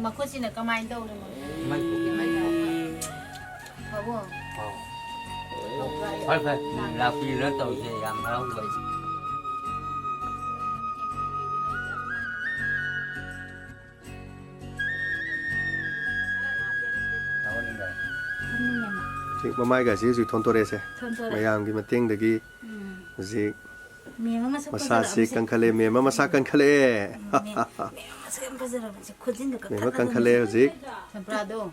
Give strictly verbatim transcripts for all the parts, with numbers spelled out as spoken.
ꯃꯈꯨꯠꯁꯤꯅ ꯀꯃꯥꯏꯅ ꯇꯧꯔꯤꯅꯣ? ꯃꯩ ꯐꯨꯒꯦ, ꯃꯩ ꯐꯨꯒꯦ꯫ ꯐꯕꯣ? ꯑꯧ꯫ ꯐꯔꯦ, ꯐꯔꯦ꯫ ꯂꯥꯛꯄꯤꯗꯅ ꯇꯧꯔꯤꯁꯦ ꯌꯥꯝ ꯍꯔꯥꯎꯖꯩ꯫ ꯍꯧꯖꯤꯛ ꯃꯃꯥꯏꯒꯁꯤ ꯍꯧꯖꯤꯛ ꯊꯣꯟꯊꯣꯔꯛꯑꯦꯁꯦ꯫ ꯊꯣꯟꯊꯣꯔꯛꯑꯦ꯫ ꯃꯌꯥꯝꯒꯤ ꯃꯇꯦꯡꯗꯒꯤ ꯎꯝ꯫ ꯍꯧꯖꯤꯛ ꯃꯦꯝ ꯑꯃ ꯃꯁꯛ ꯃꯁꯥꯁꯤ ꯐꯖꯔꯕꯁꯦ꯫ ꯀꯟꯈꯠꯂꯛꯑꯦ, ꯃꯦꯝ ꯑꯃ ꯃꯁꯥ ꯀꯟꯈꯠꯂꯛꯑꯦ꯫ ꯎꯝ, ꯃꯦꯝ, ꯃꯦꯝ ꯃꯁꯛ ꯌꯥꯝ ꯐꯖꯔꯕꯁꯦ꯫ ꯈꯨꯖꯤꯟꯗꯣ ꯃꯦꯝ ꯑꯃ ꯀꯛꯊꯠꯂꯒ ꯀꯟꯈꯠꯂꯛꯑꯦ ꯍꯧꯖꯤꯛ꯫ ꯆꯝꯄ꯭ꯔꯥꯗꯣ꯫ ꯎꯝ,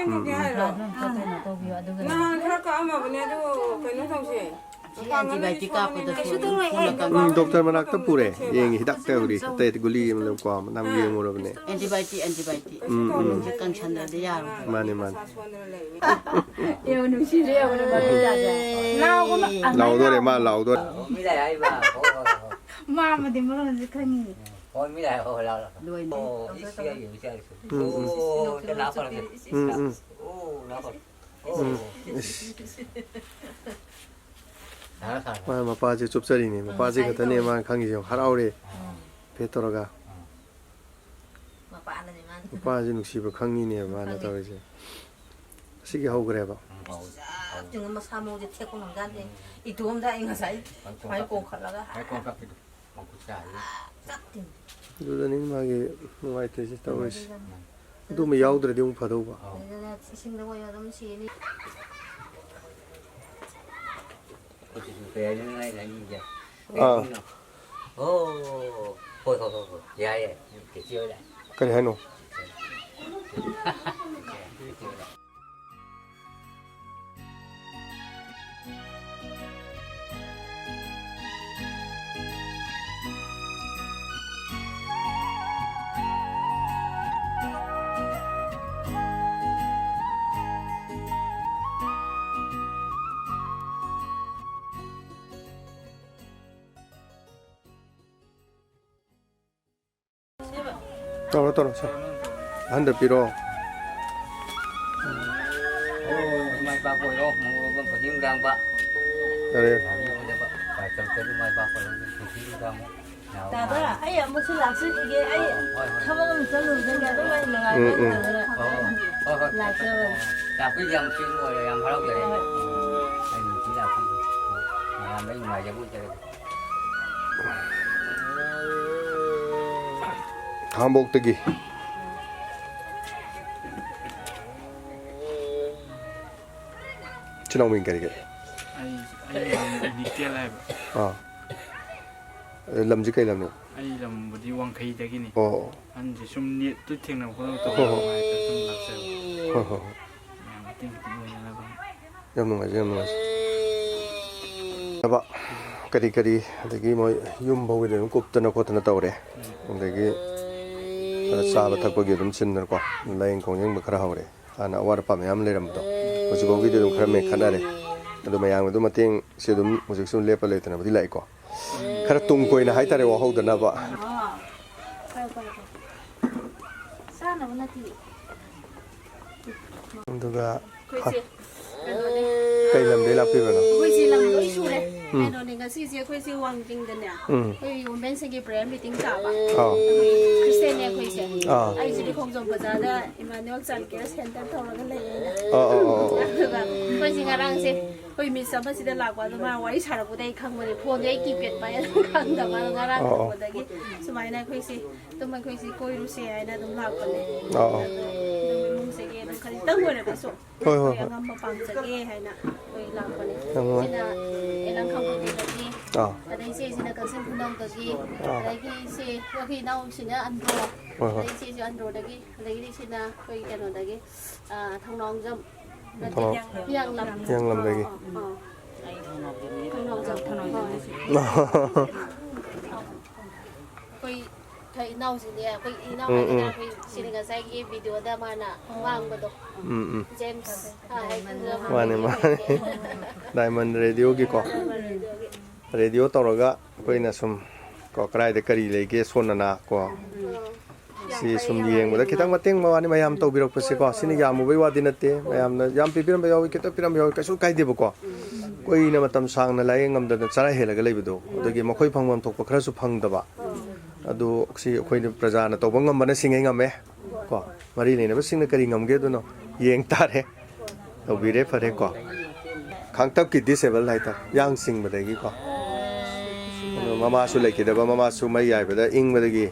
ꯎꯝ꯫ ꯆꯝꯄ꯭ꯔꯥꯗꯣ ꯑꯝꯇ ꯀꯩꯅꯣ ꯇꯧꯕꯤꯌꯣ꯫ ꯑꯗꯨꯒ ꯅꯍꯥꯟ ꯈꯔ ꯀꯛꯑꯝꯃꯕꯅꯦ, ꯑꯗꯨ ꯀꯩꯅꯣ ꯇꯧꯁꯦ꯫ ꯁꯤ ꯑꯦꯟꯇꯤꯕꯥꯏꯑꯣꯇꯤꯛ ꯀꯥꯞꯄꯗꯁꯨ ꯀꯩꯁꯨ ꯇꯧꯔꯣꯏꯍꯦ꯫ ꯎꯝ, ꯗꯣꯛꯇꯔ ꯃꯅꯥꯛꯇ ꯄꯨꯔꯦ꯫ ꯌꯦꯡꯉꯤ, ꯍꯤꯗꯥꯛꯇ ꯍꯧꯔꯤ꯫ ꯑꯇꯩ ꯒꯨꯂꯤ ꯑꯃ ꯂꯧꯀꯣ, ꯅꯪ ꯌꯦꯡꯉꯨꯔꯕꯅꯦ꯫ Antibiotic, antibiotic. ꯎꯝ, ꯎꯝ꯫ ꯃꯅꯨꯡꯁꯦ ꯀꯪꯁꯟꯗ꯭ꯔꯗꯤ ꯌꯥꯔꯣꯏ꯫ ꯃꯥꯅꯦ, ꯃꯥꯅꯦ꯫ ꯌꯦꯡꯉꯨ, ꯅꯨꯡꯁꯤꯔꯦ, ꯌꯦꯡꯉꯨ, ꯃꯃꯤꯠꯀꯥꯁꯦ꯫ ꯂꯥꯎꯒꯅꯨ꯫ ꯂꯥꯎꯗꯣꯔꯦ, ꯃꯥ ꯂꯥꯎꯗꯣꯔꯦ꯫ ꯃꯤ ꯂꯥꯛꯑꯦ ꯍꯥꯏꯕ꯫ ꯍꯣꯏ, ꯍꯣꯏ, ꯍꯣꯏ, ꯍꯣꯏ꯫ ꯃꯥ ꯑꯃꯗꯤ ꯃꯔꯣꯟꯁꯦ ꯈꯪꯉꯤꯅꯦ꯫ ꯍꯣꯏ, ꯃꯤ ꯂꯥꯛꯑꯦ, ꯍꯣꯏ, ꯍꯣꯏ, ꯂꯥꯎ, ꯂꯥꯎ꯫ ꯂꯣꯏꯅ꯫ ꯑꯣ, ꯏꯁ, ꯌꯥꯏꯌꯦ, ꯏꯁ, ꯌꯥꯏꯌꯦ꯫ ꯎꯝ, ꯎꯝ꯫ ꯑꯣ, ꯏꯁ, ꯏꯁ, ꯅꯥ ꯐꯔꯦ꯫ ꯎꯝ, ꯎꯝ꯫ ꯑꯣ, ꯅꯥ ꯐꯔꯦ꯫ ꯎꯝ, ꯏꯁ꯫ ꯃꯥ ꯃꯄꯥꯁꯦ ꯆꯨꯞꯆꯔꯤꯅꯦ꯫ ꯃꯄꯥꯁꯦ ꯈꯛꯇꯅꯦ ꯃꯥꯅ ꯈꯪꯉꯤꯁꯦ꯫ ꯍꯔꯥꯎꯔꯦ꯫ ꯐꯦꯠ ꯇꯧꯔꯒ꯫ ꯃꯄꯥꯁꯦ ꯅꯨꯡꯁꯤꯕ ꯈꯪꯉꯤꯅꯦꯕ ꯃꯥꯅ ꯇꯧꯔꯤꯁꯦ꯫ ꯑꯁꯤꯒꯤ ꯍꯧꯈ꯭ꯔꯦꯕ꯫ ꯆꯥꯛꯇꯨꯅ ꯃꯁꯥ ꯃꯎꯁꯦ ꯊꯦꯛꯄ ꯉꯝꯖꯥꯠꯅꯦ꯫ ꯏꯇꯣꯝꯗ ꯑꯩ ꯉꯁꯥꯏ ꯁꯨꯃꯥꯏꯅ ꯀꯣꯡꯈꯠꯂꯒ ꯆꯥꯛꯇꯤꯅꯤ꯫ ꯑꯗꯨꯗꯅꯤ ꯃꯥꯒꯤ ꯅꯨꯡꯉꯥꯏꯇ꯭ꯔꯤꯁꯦ ꯇꯧꯔꯤꯁꯦ꯫ ꯑꯗꯨꯃ ꯌꯥꯎꯗ꯭ꯔꯗꯤ ꯑꯃꯨꯛ ꯐꯗꯧꯕ꯫ ꯑꯗꯨꯅ ꯏꯁꯤꯡꯗ ꯑꯣꯏꯅ ꯑꯗꯨꯝ ꯁꯤꯅꯤ꯫ ꯑꯥ꯫ ꯑꯣ, ꯍꯣꯏ, ꯍꯣꯏ, ꯍꯣꯏ, ꯍꯣꯏ꯫ ꯌꯥꯏ, ꯌꯥꯏ꯫ ꯀꯔꯤ ꯍꯥꯏꯅꯣ? ꯇꯧꯔꯣ, ꯇꯧꯔꯣ, ꯁꯦ꯫ ꯑꯍꯟꯗ ꯄꯤꯔꯣ꯫ ꯑꯣ, ꯏꯃꯥ ꯏꯄꯥ ꯀꯣꯏꯔꯣ, ꯃꯧ ꯑꯣꯏꯕ ꯄꯨꯟꯁꯤ ꯅꯨꯡꯁꯥꯡꯕ꯫ ꯌꯥꯔꯦ, ꯌꯥꯔꯦ꯫ ꯃꯤ ꯑꯣꯏꯗꯕ, ꯄꯥꯏ ꯇꯧꯗꯕ ꯏꯃꯥ ꯏꯄꯥ ꯀꯣꯏꯔꯣ, ꯄꯨꯟꯁꯤ ꯅꯨꯡꯁꯥꯡꯕ꯫ ꯇꯥꯗ, ꯑꯩ ꯑꯃꯨꯛꯁꯨ ꯂꯥꯛꯆꯈꯤꯒꯦ꯫ ꯑꯩ ꯊꯕꯛ ꯑꯃ ꯆꯠꯂꯨꯕꯗꯒꯤ ꯑꯗꯨꯝ ꯑꯩ ꯅꯨꯡꯉꯥꯏꯕ ꯎꯝ, ꯎꯝ꯫ ꯍꯟꯊꯗꯅ ꯍꯣꯏ, ꯍꯣꯏ, ꯍꯣꯏ꯫ ꯂꯥꯛꯆꯕꯅꯤ꯫ ꯂꯥꯛꯄꯤꯁꯦ ꯌꯥꯝ ꯊꯤꯅ ꯑꯣꯏꯔꯦ, ꯌꯥꯝ ꯍꯔꯥꯎꯖꯔꯦ꯫ ꯍꯣꯏ꯫ ꯑꯩ ꯅꯨꯡꯇꯤ ꯂꯥꯛꯄꯤꯁꯦ꯫ ꯃꯌꯥꯝꯗ ꯑꯩ ꯅꯨꯡꯉꯥꯏꯖꯕ ꯑꯣꯏꯖꯔꯒꯦ꯫ ꯈꯥꯉꯕꯣꯛꯇꯒꯤ꯫ ꯏꯆꯤꯟ ꯏꯅꯥꯎ ꯃꯤꯡ ꯀꯔꯤ ꯀꯔꯤ? ꯑꯩ, ꯑꯩ ꯃꯤꯡ ꯅꯤꯀꯦꯜ ꯍꯥꯏꯕ꯫ ꯑꯥ꯫ ꯑꯦ, ꯂꯝꯁꯤ ꯀꯩ ꯂꯝꯅꯣ? ꯑꯩ ꯂꯝꯕꯨꯗꯤ ꯋꯥꯡꯈꯩꯗꯒꯤꯅꯤ꯫ ꯑꯣ, ꯑꯣ꯫ ꯑꯍꯟꯁꯦ ꯁꯨꯝ ꯅꯦꯠꯇꯨ ꯊꯦꯡꯅꯕ ꯈꯣꯠꯅꯕ ꯍꯣꯏ, ꯍꯣꯏ꯫ ꯇꯧꯕ ꯍꯥꯏꯇꯥꯔꯦ, ꯁꯨꯝ ꯂꯥꯛꯆꯕ꯫ ꯍꯣꯏ, ꯍꯣꯏ, ꯍꯣꯏ꯫ ꯃꯌꯥꯝ ꯃꯇꯦꯡ ꯈꯤꯇꯪ ꯑꯣꯏꯅꯅꯕ꯫ ꯌꯥꯝ ꯅꯨꯡꯉꯥꯏꯖꯩ, ꯌꯥꯝ ꯅꯨꯡꯉꯥꯏꯖꯩ꯫ ꯊꯕꯛ ꯀꯔꯤ ꯀꯔꯤ, ꯑꯗꯒꯤ ꯃꯣꯏ ꯌꯨꯝ ꯐꯥꯎꯒꯤꯗꯤ ꯑꯗꯨꯝ ꯀꯨꯞꯇꯅ ꯈꯣꯠꯇꯅ ꯇꯧꯔꯦ꯫ ꯎꯝ꯫ ꯑꯗꯒꯤ ꯈꯔ ꯆꯥꯕ ꯊꯛꯄꯒꯤ ꯑꯗꯨꯝ ꯁꯤꯟꯗꯅꯀꯣ, ꯂꯥꯏꯌꯦꯡ ꯈꯣꯡꯌꯦꯡꯕ ꯈꯔ ꯍꯧꯔꯦ꯫ ꯍꯥꯟꯅ ꯑꯋꯥꯠ ꯑꯄꯥ ꯃꯌꯥꯝ ꯂꯩꯔꯝꯕꯗꯣ, ꯍꯧꯖꯤꯛꯐꯥꯎꯒꯤꯗꯤ ꯑꯗꯨꯝ ꯈꯔ ꯃꯦꯟꯈꯠꯅꯔꯦ꯫ ꯑꯗꯣ ꯃꯌꯥꯝꯒꯤ ꯑꯗꯨꯝ ꯃꯇꯦꯡꯁꯦ ꯑꯗꯨꯝ ꯍꯧꯖꯤꯛꯁꯨ ꯂꯦꯞꯄ ꯂꯩꯇꯅꯕꯨꯗꯤ ꯂꯥꯛꯏꯀꯣ꯫ ꯈꯔ ꯇꯨꯡ ꯀꯣꯏꯅ ꯍꯥꯏꯇꯥꯔꯦ, ꯋꯥꯍꯧꯗꯅꯕ꯫ ꯑꯥ, ꯐꯔꯦ, ꯐꯔꯦ, ꯐꯔꯦ꯫ ꯆꯥꯅꯕ ꯅꯠꯇꯤꯌꯦ꯫ ꯑꯗꯨꯒ ꯑꯩꯈꯣꯏꯁꯦ ꯀꯩꯅꯣꯅꯦ꯫ ꯀꯩ ꯂꯝꯗꯩ ꯂꯥꯛꯄꯤꯕꯅꯣ? ꯑꯩꯈꯣꯏꯁꯦ ꯂꯝ ꯂꯣꯏ ꯁꯨꯔꯦ꯫ ꯎꯝ꯫ ꯀꯩꯅꯣꯅꯦ, ꯉꯁꯤꯁꯦ ꯑꯩꯈꯣꯏꯁꯦ ꯋꯥꯡꯖꯤꯡꯗꯅꯦ, ꯎꯝ꯫ ꯑꯩꯈꯣꯏ womenꯁꯤꯡꯒꯤ prayer meeting ꯇꯥꯕ꯫ ꯑꯥꯎ꯫ ꯑꯩꯈꯣꯏ Christianꯅꯦ ꯑꯩꯈꯣꯏꯁꯦ꯫ ꯑꯥ꯫ ꯑꯩꯁꯤꯗꯤ ꯈꯣꯡꯖꯣꯝ ꯕꯖꯥꯔꯗ Emmanuel Child Care Center ꯇꯧꯔꯒ ꯂꯩꯌꯦ ꯑꯩꯅ꯫ ꯑꯥ, ꯑꯥ, ꯑꯥ, ꯑꯥ꯫ ꯑꯗꯨꯒ ꯑꯩꯈꯣꯏꯁꯦ ꯉꯔꯥꯡꯁꯦ ꯑꯩꯈꯣꯏ miss ꯑꯃꯁꯤꯗ ꯂꯥꯛꯄ, ꯑꯗꯣ ꯃꯥ ꯋꯥꯔꯤ ꯁꯥꯔꯛꯄꯗ ꯑꯩ ꯈꯪꯕꯅꯦ, phoneꯁꯦ ꯑꯩ keypad ꯄꯥꯏ ꯑꯗꯨꯝ ꯈꯪꯗꯕ, ꯑꯗꯣ ꯉꯔꯥꯡ ꯑꯥ, ꯑꯥ꯫ ꯎꯕꯗꯒꯤ ꯁꯨꯃꯥꯏꯅ ꯑꯩꯈꯣꯏꯁꯦ ꯑꯗꯨꯝ ꯑꯩꯈꯣꯏꯁꯦ ꯀꯣꯏꯔꯨꯁꯦ ꯍꯥꯏꯅ ꯑꯗꯨꯝ ꯂꯥꯛꯄꯅꯦ꯫ ꯑꯥ, ꯑꯥ꯫ ꯑꯗꯣ ꯑꯗꯨꯝ ꯏꯃꯨꯡꯁꯤꯒꯤ ꯑꯗꯨꯝ ꯈꯖꯤꯛꯇꯪ ꯑꯣꯏꯔꯕꯁꯨ ꯍꯣꯏ, ꯍꯣꯏ, ꯑꯩꯈꯣꯏ ꯍꯣꯏ꯫ ꯑꯉꯝꯕ ꯄꯥꯡꯖꯒꯦ ꯍꯥꯏꯅ ꯑꯩꯈꯣꯏ ꯂꯥꯛꯄꯅꯦ꯫ ꯌꯥꯝ ꯅꯨꯡꯉꯥꯏ꯫ ꯁꯤꯅ ꯑꯦꯂꯪ ꯈꯥꯡꯄꯣꯛꯄꯤꯗꯒꯤ, ꯑꯥ꯫ ꯑꯗꯩ ꯏꯆꯦꯁꯤꯅ ꯀꯛꯆꯤꯡ ꯈꯨꯅꯧꯗꯒꯤ, ꯑꯥ꯫ ꯑꯗꯒꯤ ꯏꯆꯦ ꯑꯩꯈꯣꯏ ꯏꯅꯥꯎꯁꯤꯅ ꯑꯟꯗ꯭ꯔꯣ, ꯍꯣꯏ, ꯍꯣꯏ꯫ ꯑꯗꯩ ꯏꯆꯦꯁꯨ ꯑꯟꯗ꯭ꯔꯣꯗꯒꯤ, ꯑꯗꯒꯤꯗꯤ ꯁꯤꯅ ꯑꯩꯈꯣꯏ ꯀꯩꯅꯣꯗꯒꯤ, ꯑꯥ, ꯊꯧꯅꯥꯎꯖꯝ, ꯅꯠꯇꯦ, ꯊꯧꯅꯥꯎ-, ꯍꯤꯌꯥꯡꯂꯝ꯫ ꯍꯤꯌꯥꯡꯂꯝꯗꯒꯤ꯫ ꯑꯥ, ꯑꯥ, ꯑꯥ꯫ ꯊꯧꯅꯥꯎꯖꯝ꯫ ꯍꯣꯏ꯫ ꯑꯩꯈꯣꯏ ꯏꯅꯥꯎꯁꯤꯡꯅꯦ, ꯑꯩꯈꯣꯏ ꯏꯅꯥꯎ ꯎꯝ, ꯍꯥꯏꯒꯗ꯭ꯔꯥ, ꯎꯝ꯫ ꯑꯩꯈꯣꯏ ꯁꯤꯅ ꯉꯁꯥꯏꯒꯤ videoꯗ ꯃꯥꯅ ꯉꯥꯡꯕꯗꯣ꯫ ꯎꯝ, ꯎꯝ꯫ James, ꯑꯥ, ꯍꯥꯏꯕꯗꯨ ꯃꯥꯅꯦ, ꯃꯥꯅꯦ꯫ Diamond Radioꯒꯤꯀꯣ꯫ Diamond Radioꯒꯤ꯫ Radio ꯇꯧꯔꯒ ꯑꯩꯈꯣꯏꯅ ꯁꯨꯝ ꯀꯣ, ꯀꯗꯥꯏꯗ ꯀꯔꯤ ꯂꯩꯒꯦ ꯁꯣꯟꯅꯅ ꯀꯣ꯫ ꯎꯝ꯫ ꯁꯤ ꯁꯨꯝ ꯌꯦꯡꯕꯗ ꯈꯤꯇꯪ ꯃꯇꯦꯡ ꯃꯋꯥꯅꯤ ꯃꯌꯥꯝ ꯇꯧꯕꯤꯔꯛꯄꯁꯦꯀꯣ꯫ ꯁꯤꯅ ꯌꯥꯝꯃꯨꯕꯩ ꯋꯥꯗꯤ ꯅꯠꯇꯦ꯫ ꯃꯌꯥꯝꯅ ꯌꯥꯝ ꯄꯤꯕꯤꯔꯝꯕ ꯌꯥꯎꯏ, ꯈꯤꯇꯪ ꯄꯤꯔꯝꯕ ꯌꯥꯎꯏ, ꯀꯩꯁꯨ ꯀꯥꯏꯗꯦꯕꯀꯣ꯫ ꯀꯨꯏꯅ ꯃꯇꯝ ꯁꯥꯡꯅ ꯂꯥꯏꯌꯦꯡ ꯉꯝꯗꯅ ꯆꯔꯥ ꯍꯦꯜꯂꯒ ꯂꯩꯕꯗꯣ, ꯑꯗꯨꯒꯤ ꯃꯈꯣꯏ ꯐꯪꯐꯝ ꯊꯣꯛꯄ ꯈꯔꯁꯨ ꯐꯪꯗꯕ, ꯑꯗꯨ ꯁꯤ ꯑꯩꯈꯣꯏꯅ ꯄ꯭ꯔꯖꯥꯅ ꯇꯧꯕ ꯉꯝꯕꯅ ꯁꯤꯡꯉꯩ ꯉꯝꯃꯦ꯫ ꯀꯣ, ꯃꯔꯤ ꯂꯩꯅꯕꯁꯤꯡꯅ ꯀꯔꯤ ꯉꯝꯒꯦ ꯑꯗꯨꯅ ꯌꯦꯡ ꯇꯥꯔꯦ꯫ ꯇꯧꯕꯤꯔꯦ, ꯐꯔꯦ꯫ ꯀꯣ, ꯈꯥꯡꯇꯞꯀꯤ ꯗꯤꯁꯑꯦꯕꯜ ꯍꯥꯏꯇꯥꯔꯦ, ꯌꯥꯡ ꯆꯤꯡꯕꯗꯒꯤꯀꯣ꯫ ꯑꯗꯣ ꯃꯃꯥꯁꯨ ꯂꯩꯈꯤꯗꯕ, ꯃꯃꯥꯁꯨ ꯃꯩ ꯌꯥꯏꯕꯗ ꯏꯪꯕꯗꯒꯤ,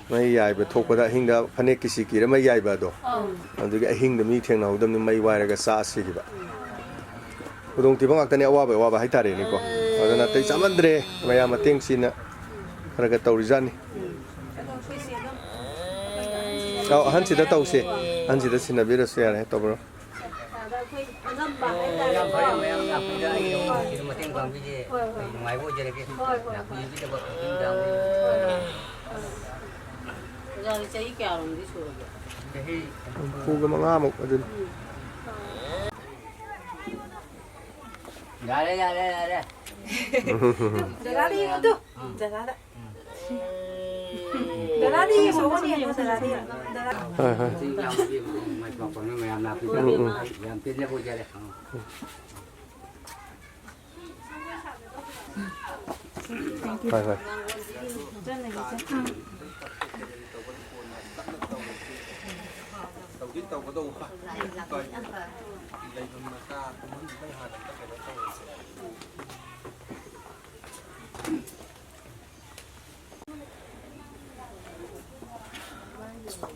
ꯃꯩ ꯌꯥꯏꯕ ꯊꯣꯛꯄꯗ ꯑꯍꯤꯡꯗ ꯐꯅꯦꯛ ꯀꯤꯁꯤ ꯀꯤꯔ ꯃꯩ ꯌꯥꯏꯕ ꯑꯗꯣ, ꯑꯗꯨꯒꯤ ꯑꯍꯤꯡꯗ ꯃꯤ ꯊꯦꯡꯅꯍꯧꯗꯕꯅꯤ, ꯃꯩ ꯋꯥꯏꯔꯒ ꯆꯥ ꯁꯤꯈꯤꯕ꯫ ꯈꯨꯗꯣꯡꯊꯤꯕ ꯉꯥꯛꯇꯅꯤ, ꯑꯋꯥꯕ ꯑꯋꯥꯕ ꯍꯥꯏꯇꯥꯔꯦꯅꯦꯀꯣ꯫ ꯑꯗꯨꯅ ꯅꯥꯇꯩ ꯆꯥꯃꯟꯗ꯭ꯔꯦ, ꯃꯌꯥꯝ ꯃꯇꯦꯡꯁꯤꯅ ꯈꯔ ꯈꯔ ꯇꯧꯔꯤꯖꯥꯠꯅꯤ꯫ ꯑꯧ, ꯑꯍꯟꯁꯤꯗ ꯇꯧꯁꯦ, ꯑꯍꯟꯁꯤꯗ ꯁꯤꯟꯅꯕꯤꯔꯁꯨ ꯌꯥꯔꯦ, ꯇꯧꯕꯤꯔꯣ꯫ ꯑꯗ ꯑꯩꯈꯣꯏ ꯑꯉꯝꯕ ꯍꯥꯏꯇꯥꯔꯦꯀꯣ꯫ ꯌꯥꯝ ꯐꯔꯦ, ꯃꯌꯥꯝ ꯂꯥꯛꯄꯤꯗ ꯑꯩꯒꯤꯗꯃꯛ ꯍꯣꯏ, ꯈꯤꯇꯪ ꯍꯣꯏ꯫ ꯃꯇꯦꯡ ꯄꯥꯡꯕꯤꯁꯦ ꯍꯣꯏ, ꯍꯣꯏ꯫ ꯑꯩ ꯅꯨꯡꯉꯥꯏꯕ ꯑꯣꯏꯖꯔꯒꯦ꯫ ꯍꯣꯏ, ꯍꯣꯏ꯫ ꯂꯥꯛꯄꯤꯕꯒꯤꯗꯃꯛ ꯈꯨꯗꯤꯡ ꯗꯥꯝ ꯑꯣꯏꯅ ꯑꯣꯖꯥꯒꯤ ꯆꯍꯤ ꯀꯌꯥꯔꯣꯝꯗꯤ ꯁꯨꯔꯒꯦ? ꯆꯍꯤ ꯍꯨꯝꯐꯨꯒ ꯃꯉꯥꯃꯨꯛ ꯑꯗꯨꯅꯤ꯫ ꯌꯥꯔꯦ, ꯌꯥꯔꯦ, ꯌꯥꯔꯦ꯫ ꯗꯗꯥꯗ ꯌꯦꯡꯉꯣ ꯇꯨ꯫ ꯗꯗꯥꯗ꯫ ꯗꯗꯥꯗ ꯌꯦꯡꯉꯣ, ꯃꯉꯣꯟꯗ ꯌꯦꯡꯉꯣ, ꯗꯗꯥꯗ ꯌꯦꯡꯉꯣ꯫ ꯗꯗꯥ꯫ ꯍꯣꯏ, ꯍꯣꯏ꯫ ꯃꯌꯥꯝ ꯂꯥꯛꯄꯤꯕ ꯎꯝ, ꯎꯝ꯫ ꯌꯥꯝ ꯄꯦꯟꯖꯕ ꯑꯣꯏꯖꯔꯦ꯫ ꯍꯣꯏ, ꯍꯣꯏ꯫ ꯇꯧꯗꯤ ꯇꯧꯒꯗꯧꯕ꯫ ꯂꯩꯐꯝ ꯃꯆꯥ ꯀꯨꯝꯍꯟꯕꯗ ꯍꯥꯟꯅ ꯑꯝꯇ ꯀꯩꯅꯣ ꯇꯧꯔꯁꯦ꯫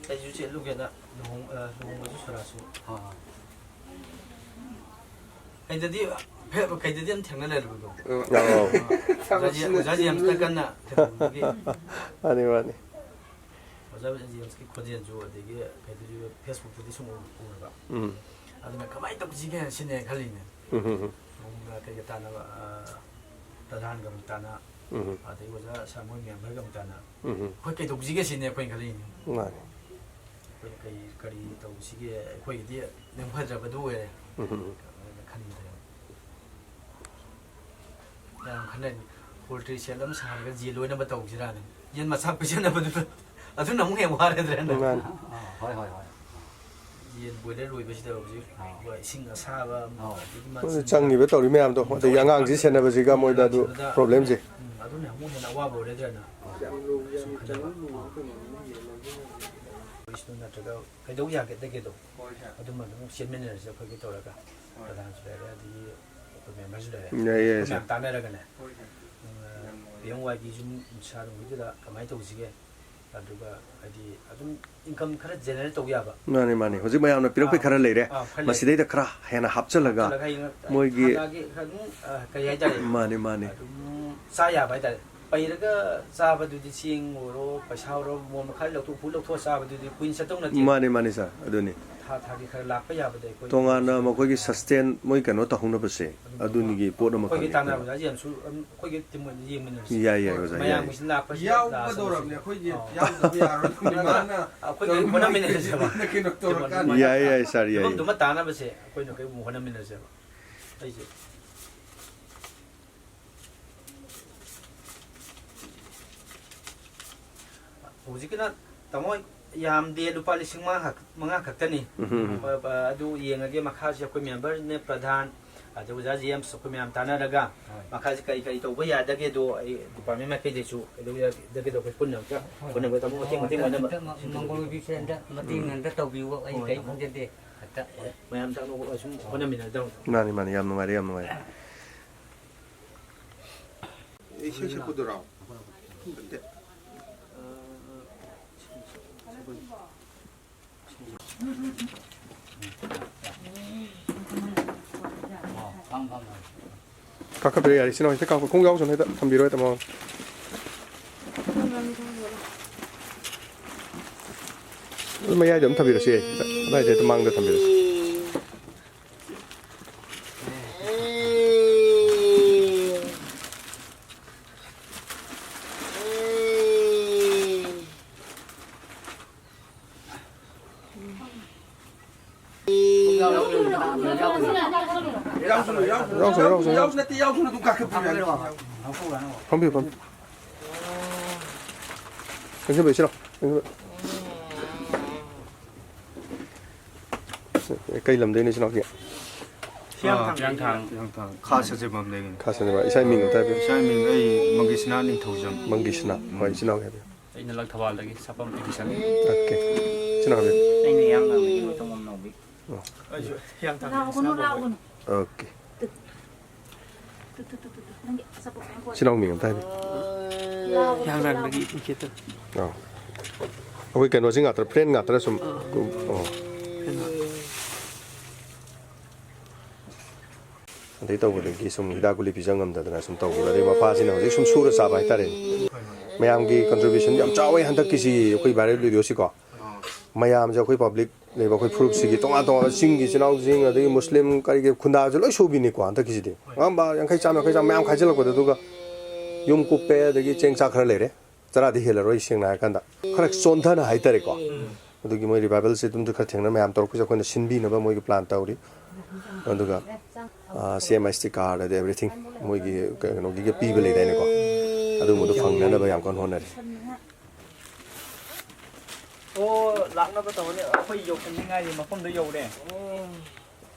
ꯑꯩꯁꯨ ꯆꯦꯠꯂꯨꯒꯦꯅ ꯂꯨꯍꯣꯡ-, ꯑ, ꯂꯨꯍꯣꯡꯕꯁꯨ ꯁꯣꯔꯥꯠꯁꯨ꯫ ꯑꯥ꯫ ꯀꯩꯗꯗꯤ, ꯐꯦ-, ꯀꯩꯗꯗꯤ ꯌꯥꯝ ꯊꯦꯡꯅ ꯂꯩꯔꯕꯗꯣ꯫ ꯑꯧ꯫ ꯑꯣꯖꯥ ꯖꯦ-, ꯑꯣꯖꯥ ꯖꯦꯝꯁꯇ ꯀꯟꯅ ꯊꯦꯡꯅꯕꯒꯤ꯫ ꯃꯥꯅꯤ, ꯃꯥꯅꯤ꯫ ꯑꯣꯖꯥ ꯖꯦꯝꯁꯀꯤ ꯈꯣꯟꯖꯦꯜꯁꯨ, ꯑꯗꯒꯤ ꯀꯩꯗꯁꯨ, Facebook-ꯇꯗꯤ ꯁꯨꯝ ꯎ-, ꯎꯔꯕ꯫ ꯎꯝ꯫ ꯑꯗꯨꯅ ꯀꯃꯥꯏꯅ ꯇꯧꯁꯤꯒꯦ ꯁꯤꯅꯦ ꯈꯜꯂꯤꯅꯦ꯫ ꯎꯝ, ꯎꯝ, ꯎꯝ꯫ ꯅꯣꯡꯃ ꯀꯩꯒ ꯇꯥꯟꯅꯕ, ꯑ, ꯄ꯭ꯔꯙꯥꯟꯒ ꯑꯃꯨꯛ ꯇꯥꯟꯅ, ꯎꯝ, ꯎꯝ꯫ ꯑꯗꯒꯤ ꯑꯣꯖꯥ ꯁꯥꯃꯣꯏ ꯃꯌꯥꯝ ꯍꯣꯏꯒ ꯑꯃꯨꯛ ꯇꯥꯟꯅ꯫ ꯎꯝ, ꯎꯝ꯫ ꯑꯩꯈꯣꯏ ꯀꯩꯗꯧꯁꯤꯒꯦ ꯁꯤꯅꯦ ꯑꯩꯈꯣꯏꯅ ꯈꯜꯂꯤꯅꯦ꯫ ꯃꯥꯅꯤ꯫ ꯑꯩꯈꯣꯏꯅ ꯀꯔꯤ, ꯀꯔꯤ ꯇꯧꯁꯤꯒꯦ? ꯑꯩꯈꯣꯏꯒꯤꯗꯤ ꯂꯦꯝꯐꯗ꯭ꯔꯕꯗꯨ ꯑꯣꯏꯔꯦ꯫ ꯎꯝ, ꯎꯝ, ꯎꯝ꯫ ꯑꯗꯨꯃꯥꯏꯅ ꯈꯟꯕꯗ ꯌꯥꯝ ꯃꯌꯥꯝ ꯈꯟꯅꯔꯤ, poultry shed ꯑꯃ ꯁꯥꯔꯒ ꯌꯦꯟ ꯂꯣꯏꯅꯕ ꯇꯧꯁꯤꯔꯥꯅ꯫ ꯌꯦꯟ ꯃꯆꯥ ꯄꯤꯖꯅꯕꯗꯨꯅ, ꯑꯗꯨꯅ ꯑꯃꯨꯛ ꯍꯦꯟꯅ ꯋꯥꯔꯗ꯭ꯔꯅ꯫ ꯃꯥꯅꯤ꯫ ꯑꯥ, ꯍꯣꯏ, ꯍꯣꯏ, ꯍꯣꯏ꯫ ꯌꯦꯟ ꯕꯣꯏꯂꯔ ꯂꯣꯏꯕꯁꯤꯗ ꯍꯧꯖꯤꯛ, ꯑꯥ, ꯏꯁꯤꯡ ꯑꯁꯥꯕ ꯑꯃ, ꯑꯥ, ꯑꯗꯒꯤ ꯃꯥ ꯃꯣꯏꯗ ꯆꯤꯟꯖꯥꯛ ꯆꯪꯉꯤꯕ ꯇꯧꯔꯤ ꯃꯌꯥꯝꯗꯣ, ꯑꯗꯒꯤ ꯑꯉꯥꯡꯁꯤ ꯁꯦꯟꯅꯕꯁꯤꯒ ꯃꯣꯏꯗ ꯑꯗꯨ ꯁꯦꯟꯅꯕꯗ, ꯄ꯭ꯔꯣꯕ꯭ꯂꯦꯝꯁꯦ꯫ ꯎꯝ, ꯑꯗꯨꯅ ꯑꯃꯨꯛ ꯍꯦꯟꯅ ꯑꯋꯥꯕ ꯑꯣꯏꯔꯗ꯭ꯔꯅ ꯁꯨꯝ ꯈꯟꯖꯕ꯫ ꯄꯨꯂꯤꯁꯇꯨ ꯅꯠꯇ꯭ꯔꯒ ꯀꯩꯗꯧ ꯌꯥꯒꯗꯒꯦꯗꯣ, ꯍꯣꯏ, ꯁꯥꯔ꯫ ꯑꯗꯨꯃ ꯑꯗꯨꯝ ꯆꯦꯟꯃꯤꯟꯅꯔꯁꯦ ꯑꯩꯈꯣꯏꯒꯤ ꯇꯧꯔꯒ꯫ ꯍꯣꯏ꯫ ꯄ꯭ꯔꯙꯥꯟꯁꯨ ꯂꯩꯔꯦ, ꯑꯗꯒꯤ ꯑꯩꯈꯣꯏ ꯃꯦꯝꯕꯔꯁꯨ ꯂꯩꯔꯦ꯫ ꯌꯥꯏ, ꯌꯥꯏ, ꯑꯩꯈꯣꯏ ꯁꯥꯔ꯫ ꯃꯌꯥꯝ ꯇꯥꯟꯅꯔꯒꯅꯦ꯫ ꯍꯣꯏ, ꯁꯥꯔ꯫ ꯌꯥꯝ ꯅꯨꯡꯉꯥꯏꯔꯦ꯫ ꯄꯤ ꯑꯦꯝ ꯋꯥꯏ ꯕꯤꯁꯨ ꯁꯥꯔ ꯍꯣꯏꯒꯤꯗ ꯀꯃꯥꯏꯅ ꯇꯧꯁꯤꯒꯦ? ꯑꯗꯨꯒ ꯍꯥꯏꯗꯤ ꯑꯗꯨꯝ ꯏꯟꯀꯝ ꯈꯔ ꯖꯦꯅꯦꯔꯦꯠ ꯇꯧꯕ ꯌꯥꯕ꯫ ꯃꯥꯅꯤ, ꯃꯥꯅꯤ꯫ ꯍꯧꯖꯤꯛ ꯃꯌꯥꯝꯅ ꯄꯤꯔꯛꯄꯩ ꯑꯥ, ꯈꯔ ꯂꯩꯔꯦ꯫ ꯑꯥ, ꯈꯔ ꯂꯩꯔꯦ꯫ ꯃꯁꯤꯗꯩꯗ ꯈꯔ ꯍꯦꯟꯅ ꯍꯥꯞꯆꯜꯂꯒ ꯍꯥꯞꯆꯜꯂꯒ ꯍꯌꯦꯡ ꯃꯣꯏꯒꯤ ꯍꯥꯟꯅꯒꯤ ꯈꯔ ꯑꯗꯨꯝ, ꯑꯥ, ꯀꯔꯤ ꯍꯥꯏꯇꯥꯔꯦ? ꯃꯥꯅꯤ, ꯃꯥꯅꯤ꯫ ꯑꯗꯨꯝ ꯆꯥ ꯌꯥꯕ ꯍꯥꯏꯇꯥꯔꯦ꯫ ꯄꯩꯔꯒ ꯆꯥꯕꯗꯨꯗꯤ ꯆꯦꯡ ꯑꯣꯏꯔꯣ, ꯄꯩꯁꯥ ꯑꯣꯏꯔꯣ, ꯃꯣꯟ ꯃꯈꯥꯏ ꯂꯧꯊꯣꯛ, ꯐꯨ ꯂꯧꯊꯣꯛꯑ ꯆꯥꯕꯗꯨꯗꯤ ꯀꯨꯏꯅ ꯆꯠꯇꯧ ꯅꯠꯇꯦ꯫ ꯃꯥꯅꯤ, ꯃꯥꯅꯤ, ꯁꯥꯔ꯫ ꯑꯗꯨꯅꯤ꯫ ꯊꯥ ꯊꯥꯒꯤ ꯈꯔ ꯂꯥꯛꯄ ꯌꯥꯕꯗꯤ ꯑꯩꯈꯣꯏ ꯇꯣꯉꯥꯟꯅ ꯃꯈꯣꯏꯒꯤ ꯁꯁꯇꯦꯟ ꯃꯣꯏ ꯀꯩꯅꯣ ꯇꯧꯍꯧꯅꯕꯁꯦ, ꯑꯗꯨꯝ ꯑꯗꯨꯅꯤꯒꯤ ꯄꯣꯠ ꯑꯃꯈꯛꯅꯤ꯫ ꯑꯩꯈꯣꯏꯒꯤ ꯇꯥꯟꯅꯕꯗ ꯌꯥꯝꯁꯨ ꯑꯗꯨꯝ ꯑꯩꯈꯣꯏꯒꯤ ꯇꯤꯝ ꯑꯣꯏꯅ ꯌꯦꯡꯃꯤꯟꯅꯔꯁꯤ꯫ ꯌꯥꯏ, ꯌꯥꯏ, ꯑꯣꯖꯥ, ꯌꯥꯏ꯫ ꯃꯌꯥꯝꯒꯤꯁꯨ ꯂꯥꯛꯄꯁꯨ ꯌꯥꯎꯒꯗꯧꯔꯕꯅꯤ, ꯂꯥꯛꯑꯁꯨ꯫ ꯑꯩꯈꯣꯏꯒꯤ ꯑꯥ꯫ ꯌꯥꯎꯗꯕ ꯌꯥꯔꯣꯏ꯫ ꯑꯗꯨꯅ ꯏꯃꯥꯅ ꯑꯩꯈꯣꯏꯒꯤ ꯇꯧꯔꯤꯕ ꯍꯣꯠꯅꯃꯤꯟꯅꯁꯦꯕ꯫ ꯀꯩꯅꯣ ꯇꯧꯔꯀꯥꯟꯗ꯫ ꯌꯥꯏ, ꯌꯥꯏ, ꯁꯥꯔ, ꯌꯥꯏ꯫ ꯐꯤꯕꯝꯗꯨꯃ ꯇꯥꯅꯕꯁꯦ ꯑꯩꯈꯣꯏꯅ ꯀꯩꯒꯨꯝꯕ ꯍꯣꯠꯅꯃꯤꯟꯅꯁꯦꯕ꯫ ꯑꯩꯁꯦ ꯍꯧꯖꯤꯛꯀꯤꯅ, ꯇꯥꯃꯣ, ꯌꯥꯝꯗꯦ, ꯂꯨꯄꯥ ꯂꯤꯁꯤꯡ ꯃꯉꯥ ꯈꯛ-, ꯃꯉꯥ ꯈꯛꯇꯅꯤ꯫ ꯎꯝ꯫ ꯑ, ꯑ, ꯑꯗꯨ ꯌꯦꯡꯉꯒꯦ, ꯃꯈꯥꯁꯦ ꯑꯩꯈꯣꯏ ꯃꯦꯝꯕꯔꯅꯦ, ꯄ꯭ꯔꯙꯥꯟ, ꯑꯗꯩ ꯑꯣꯖꯥ ꯖꯦꯝꯁ, ꯑꯩꯈꯣꯏ ꯃꯌꯥꯝ ꯇꯥꯟꯅꯔꯒ, ꯍꯣꯏ꯫ ꯃꯈꯥꯁꯦ ꯀꯔꯤ ꯀꯔꯤ ꯇꯧꯕ ꯌꯥꯗꯒꯦꯗꯣ ꯑꯩ ꯗꯤꯄꯥꯔꯠꯃꯦꯟ ꯃꯥꯏꯀꯩꯗꯒꯤꯁꯨ ꯀꯩꯗꯧ ꯌꯥꯗꯒꯦꯗꯣ ꯑꯩꯈꯣꯏ ꯄꯨꯟꯅ ꯑꯝꯇ ꯍꯣꯏ꯫ ꯍꯣꯠꯅꯕ, ꯇꯥꯃꯣ, ꯃꯇꯦꯡ, ꯃꯇꯦꯡ ꯑꯣꯏꯅꯕ꯫ ꯑꯝꯇ ꯃ-, ꯃꯪꯒꯣꯜ ꯑꯣꯏꯕꯤꯁꯦ ꯑꯝꯇ ꯃꯇꯦꯡ ꯎꯝ꯫ ꯑꯝꯇ ꯇꯧꯕꯤꯌꯨ, ꯑꯩ ꯍꯣꯏ, ꯀꯔꯤꯝ ꯇꯥꯃꯣ꯫ ꯈꯪꯖꯗꯦ꯫ ꯑꯝꯇ꯫ ꯃꯌꯥꯝ ꯇꯥꯃꯣ ꯁꯨꯝ ꯍꯣꯠꯅꯃꯤꯟꯅꯗꯧꯅꯤ꯫ ꯃꯥꯅꯤ, ꯃꯥꯅꯤ, ꯌꯥꯝ ꯅꯨꯡꯉꯥꯏꯔꯦ, ꯌꯥꯝ ꯅꯨꯡꯉꯥꯏꯔꯦ꯫ ꯏꯁꯩ ꯁꯛꯄꯗꯨꯔꯣ? ꯅꯠꯇꯦ꯫ ꯀꯥꯈꯠꯄꯤꯔꯣ, ꯌꯥꯔꯦ, ꯏꯆꯤꯟ ꯏꯅꯥꯎ ꯍꯦꯛꯇ ꯀꯥꯈꯠ-, ꯈꯣꯡ ꯌꯥꯎꯁꯅꯨ, ꯍꯦꯛꯇ ꯊꯝꯕꯤꯔꯣ, ꯍꯦꯛꯇ ꯃꯃꯥꯡ꯫ ꯑꯗꯨ ꯃꯌꯥꯏꯗ ꯑꯗꯨꯝ ꯊꯝꯕꯤꯔꯁꯨ ꯌꯥꯏ, ꯍꯦꯛꯇ ꯑꯗꯥꯏꯗ ꯍꯦꯛꯇ ꯃꯥꯡꯗ ꯊꯝꯕꯤꯔꯁꯨ꯫ ꯌꯥꯎꯁꯅꯨ, ꯌꯥꯎꯁꯅꯨ, ꯌꯥꯎꯁꯅꯨ, ꯌꯥꯎꯁꯅꯨ, ꯌꯥꯎꯁꯅꯨ, ꯅꯠꯇꯦ, ꯌꯥꯎꯁꯅꯨ, ꯑꯗꯨꯝ ꯀꯥꯈꯠꯄꯤꯔꯣ, ꯌꯥꯅꯤ, ꯌꯥꯅꯤ꯫ ꯐꯝꯕꯤꯌꯨ, ꯐꯝꯕꯤꯌꯨ꯫ ꯆꯪꯁꯤꯟꯕꯤꯔꯣ, ꯏꯆꯦꯅꯥꯎ, ꯆꯪꯁꯤꯟꯕꯤꯔꯣ꯫ ꯀꯩ ꯂꯝꯗꯩꯅꯣ ꯏꯆꯤꯟ ꯏꯅꯥꯎꯗꯤ? ꯍꯤꯌꯥꯡꯊꯥꯡ꯫ ꯍꯤꯌꯥꯡꯊꯥꯡ꯫ ꯈꯥ ꯁꯖꯤꯕꯝꯗꯒꯤꯅꯤ꯫ ꯈꯥ ꯁꯖꯤꯕꯝ꯫ ꯏꯁꯥꯒꯤ ꯃꯤꯡ ꯑꯝꯇ ꯍꯥꯏꯕꯤꯌꯨ꯫ ꯏꯁꯥꯒꯤ ꯃꯤꯡ ꯑꯩ ꯃꯪꯒꯤꯁꯅꯥ ꯅꯤꯡꯊꯧꯖꯝ꯫ ꯃꯪꯒꯤꯁꯅꯥ꯫ ꯍꯣꯏ, ꯏꯆꯤꯟ ꯏꯅꯥꯎꯒꯤ ꯍꯥꯏꯕꯤꯌꯨ꯫ ꯑꯩꯅ ꯂꯪꯊꯕꯥꯜꯗꯒꯤ ꯁꯥꯄꯝ ꯏꯗꯤꯁꯟ꯫ ꯑꯣꯀꯦ꯫ ꯏꯆꯤꯟ ꯏꯅꯥꯎ ꯍꯥꯏꯕꯤꯌꯨ꯫ ꯑꯩꯅ ꯏꯌꯥꯝꯕ ꯑꯃꯒꯤ ꯃꯇꯨꯡ ꯑꯃ ꯅꯥꯎꯕꯤ꯫ ꯑꯣ꯫ ꯑꯩꯁꯨ ꯍꯤꯌꯥꯡꯊꯥꯡ ꯂꯥꯛꯑꯣ, ꯏꯆꯤꯟ ꯏꯅꯥꯎ ꯂꯥꯛꯑꯣ꯫ Okay. Two, two, two, two, two. ꯅꯪꯒꯤ ꯑꯆꯥꯄꯣꯠ ꯃꯌꯥꯝ ꯄꯨꯔꯛꯑꯣ꯫ ꯏꯆꯤꯟ ꯏꯅꯥꯎ ꯃꯤꯡ ꯑꯝꯇ ꯍꯥꯏꯕꯤꯌꯨ꯫ ꯂꯥꯛꯑꯣ, ꯍꯤꯌꯥꯡꯊꯥꯡꯗꯒꯤ ꯂꯥꯛꯑꯣ꯫ ꯏꯟꯈꯤꯗ꯫ ꯑꯣ꯫ ꯑꯩꯈꯣꯏ ꯀꯩꯅꯣꯁꯤ ꯉꯥꯛꯇꯔ, ꯐ꯭ꯔꯦꯟ ꯉꯥꯛꯇꯔ ꯁꯨꯝ? ꯑꯥ꯫ ꯑꯣ꯫ ꯐ꯭ꯔꯦꯟ ꯉꯥꯛꯇ꯫ ꯑꯗꯩ ꯇꯧꯕꯗꯒꯤ ꯁꯨꯝ ꯍꯤꯗꯥꯛ ꯒꯨꯂꯤ ꯄꯤꯖ ꯉꯝꯗꯗꯅ ꯁꯨꯝ ꯇꯧꯈꯤꯕ꯫ ꯑꯗꯩ ꯃꯄꯥꯁꯤꯅ ꯍꯧꯖꯤꯛ ꯁꯨꯝ ꯁꯨꯔ ꯆꯥꯕ ꯍꯥꯏꯇꯥꯔꯦꯅꯦ꯫ ꯃꯌꯥꯝꯒꯤ ꯀꯟꯇ꯭ꯔꯤꯕ꯭ꯌꯨꯁꯟ ꯌꯥꯝ ꯆꯥꯎꯋꯦ ꯍꯟꯗꯛꯀꯤꯁꯤ, ꯑꯩꯈꯣꯏ ꯚꯥꯏꯔꯦꯜ ꯚꯤꯗꯤꯑꯣꯁꯤꯀꯣ꯫ ꯃꯌꯥꯝꯁꯦ ꯑꯩꯈꯣꯏ ꯄꯕ꯭ꯂꯤꯛ ꯂꯩꯕ ꯑꯩꯈꯣꯏ ꯐꯨꯔꯨꯞꯁꯤꯒꯤ ꯇꯣꯉꯥꯟ ꯇꯣꯉꯥꯟꯕ ꯆꯤꯡꯒꯤ ꯏꯆꯤꯟ ꯏꯅꯥꯎꯁꯤꯡ, ꯑꯗꯒꯤ ꯃꯨꯁꯂꯤꯝ ꯀꯔꯤꯒꯤ ꯈꯨꯟꯗꯥꯁꯨ ꯂꯣꯏ ꯁꯨꯕꯤꯅꯤꯀꯣ ꯍꯟꯗꯛꯀꯤꯁꯤꯗꯤ꯫ ꯑꯉꯝꯕ ꯌꯥꯡꯈꯩ, ꯆꯥꯝꯃ, ꯌꯥꯡꯈꯩ, ꯆꯥꯝꯃ ꯃꯌꯥꯝ ꯈꯥꯏꯖꯤꯜꯂꯛꯄꯗ, ꯑꯗꯨꯒ ꯌꯨꯝ ꯀꯨꯞꯄꯦ, ꯑꯗꯒꯤ ꯆꯦꯡ ꯆꯥꯛ ꯈꯔ ꯂꯩꯔꯦ꯫ ꯆꯔꯥꯗꯤ ꯍꯦꯜꯂꯔꯣꯏ, ꯁꯦꯡꯅ ꯍꯥꯏꯔꯀꯥꯟꯗ꯫ ꯈꯔ ꯆꯣꯟꯊꯅ ꯍꯥꯏꯇꯥꯔꯦꯀꯣ꯫ ꯑꯗꯨꯒꯤ ꯃꯣꯏ ꯔꯤꯚꯥꯏꯕꯦꯜꯁꯦ ꯑꯗꯨꯝꯁꯨ ꯈꯔ ꯊꯦꯡꯅ ꯃꯌꯥꯝ ꯇꯧꯔꯛꯄꯁꯦ ꯑꯩꯈꯣꯏꯅ ꯁꯤꯟꯕꯤꯅꯕ ꯃꯣꯏꯒꯤ ꯄ꯭ꯂꯥꯟ ꯇꯧꯔꯤ꯫ ꯑꯗꯨꯒ, ꯑꯥ, ꯁꯤ M I C T card ꯑꯗꯩ ꯑꯦꯕ꯭ꯔꯤꯊꯤꯡ ꯃꯣꯏꯒꯤ ꯀꯩꯅꯣꯒꯤꯒ ꯄꯤꯕ ꯂꯩꯗꯥꯏꯅꯦꯀꯣ, ꯑꯗꯨꯒꯨꯝꯕꯗꯣ ꯐꯪꯅꯅꯕ ꯌꯥꯝ ꯀꯟꯅ ꯍꯣꯠꯅꯔꯤ꯫ ꯑꯣ, ꯂꯥꯛꯅꯕ ꯇꯧꯔꯅꯤ꯫ ꯑꯩꯈꯣꯏ ꯌꯧꯁꯟꯅꯤꯡꯉꯥꯏꯒꯤ ꯃꯐꯝꯗ ꯌꯧꯔꯦ꯫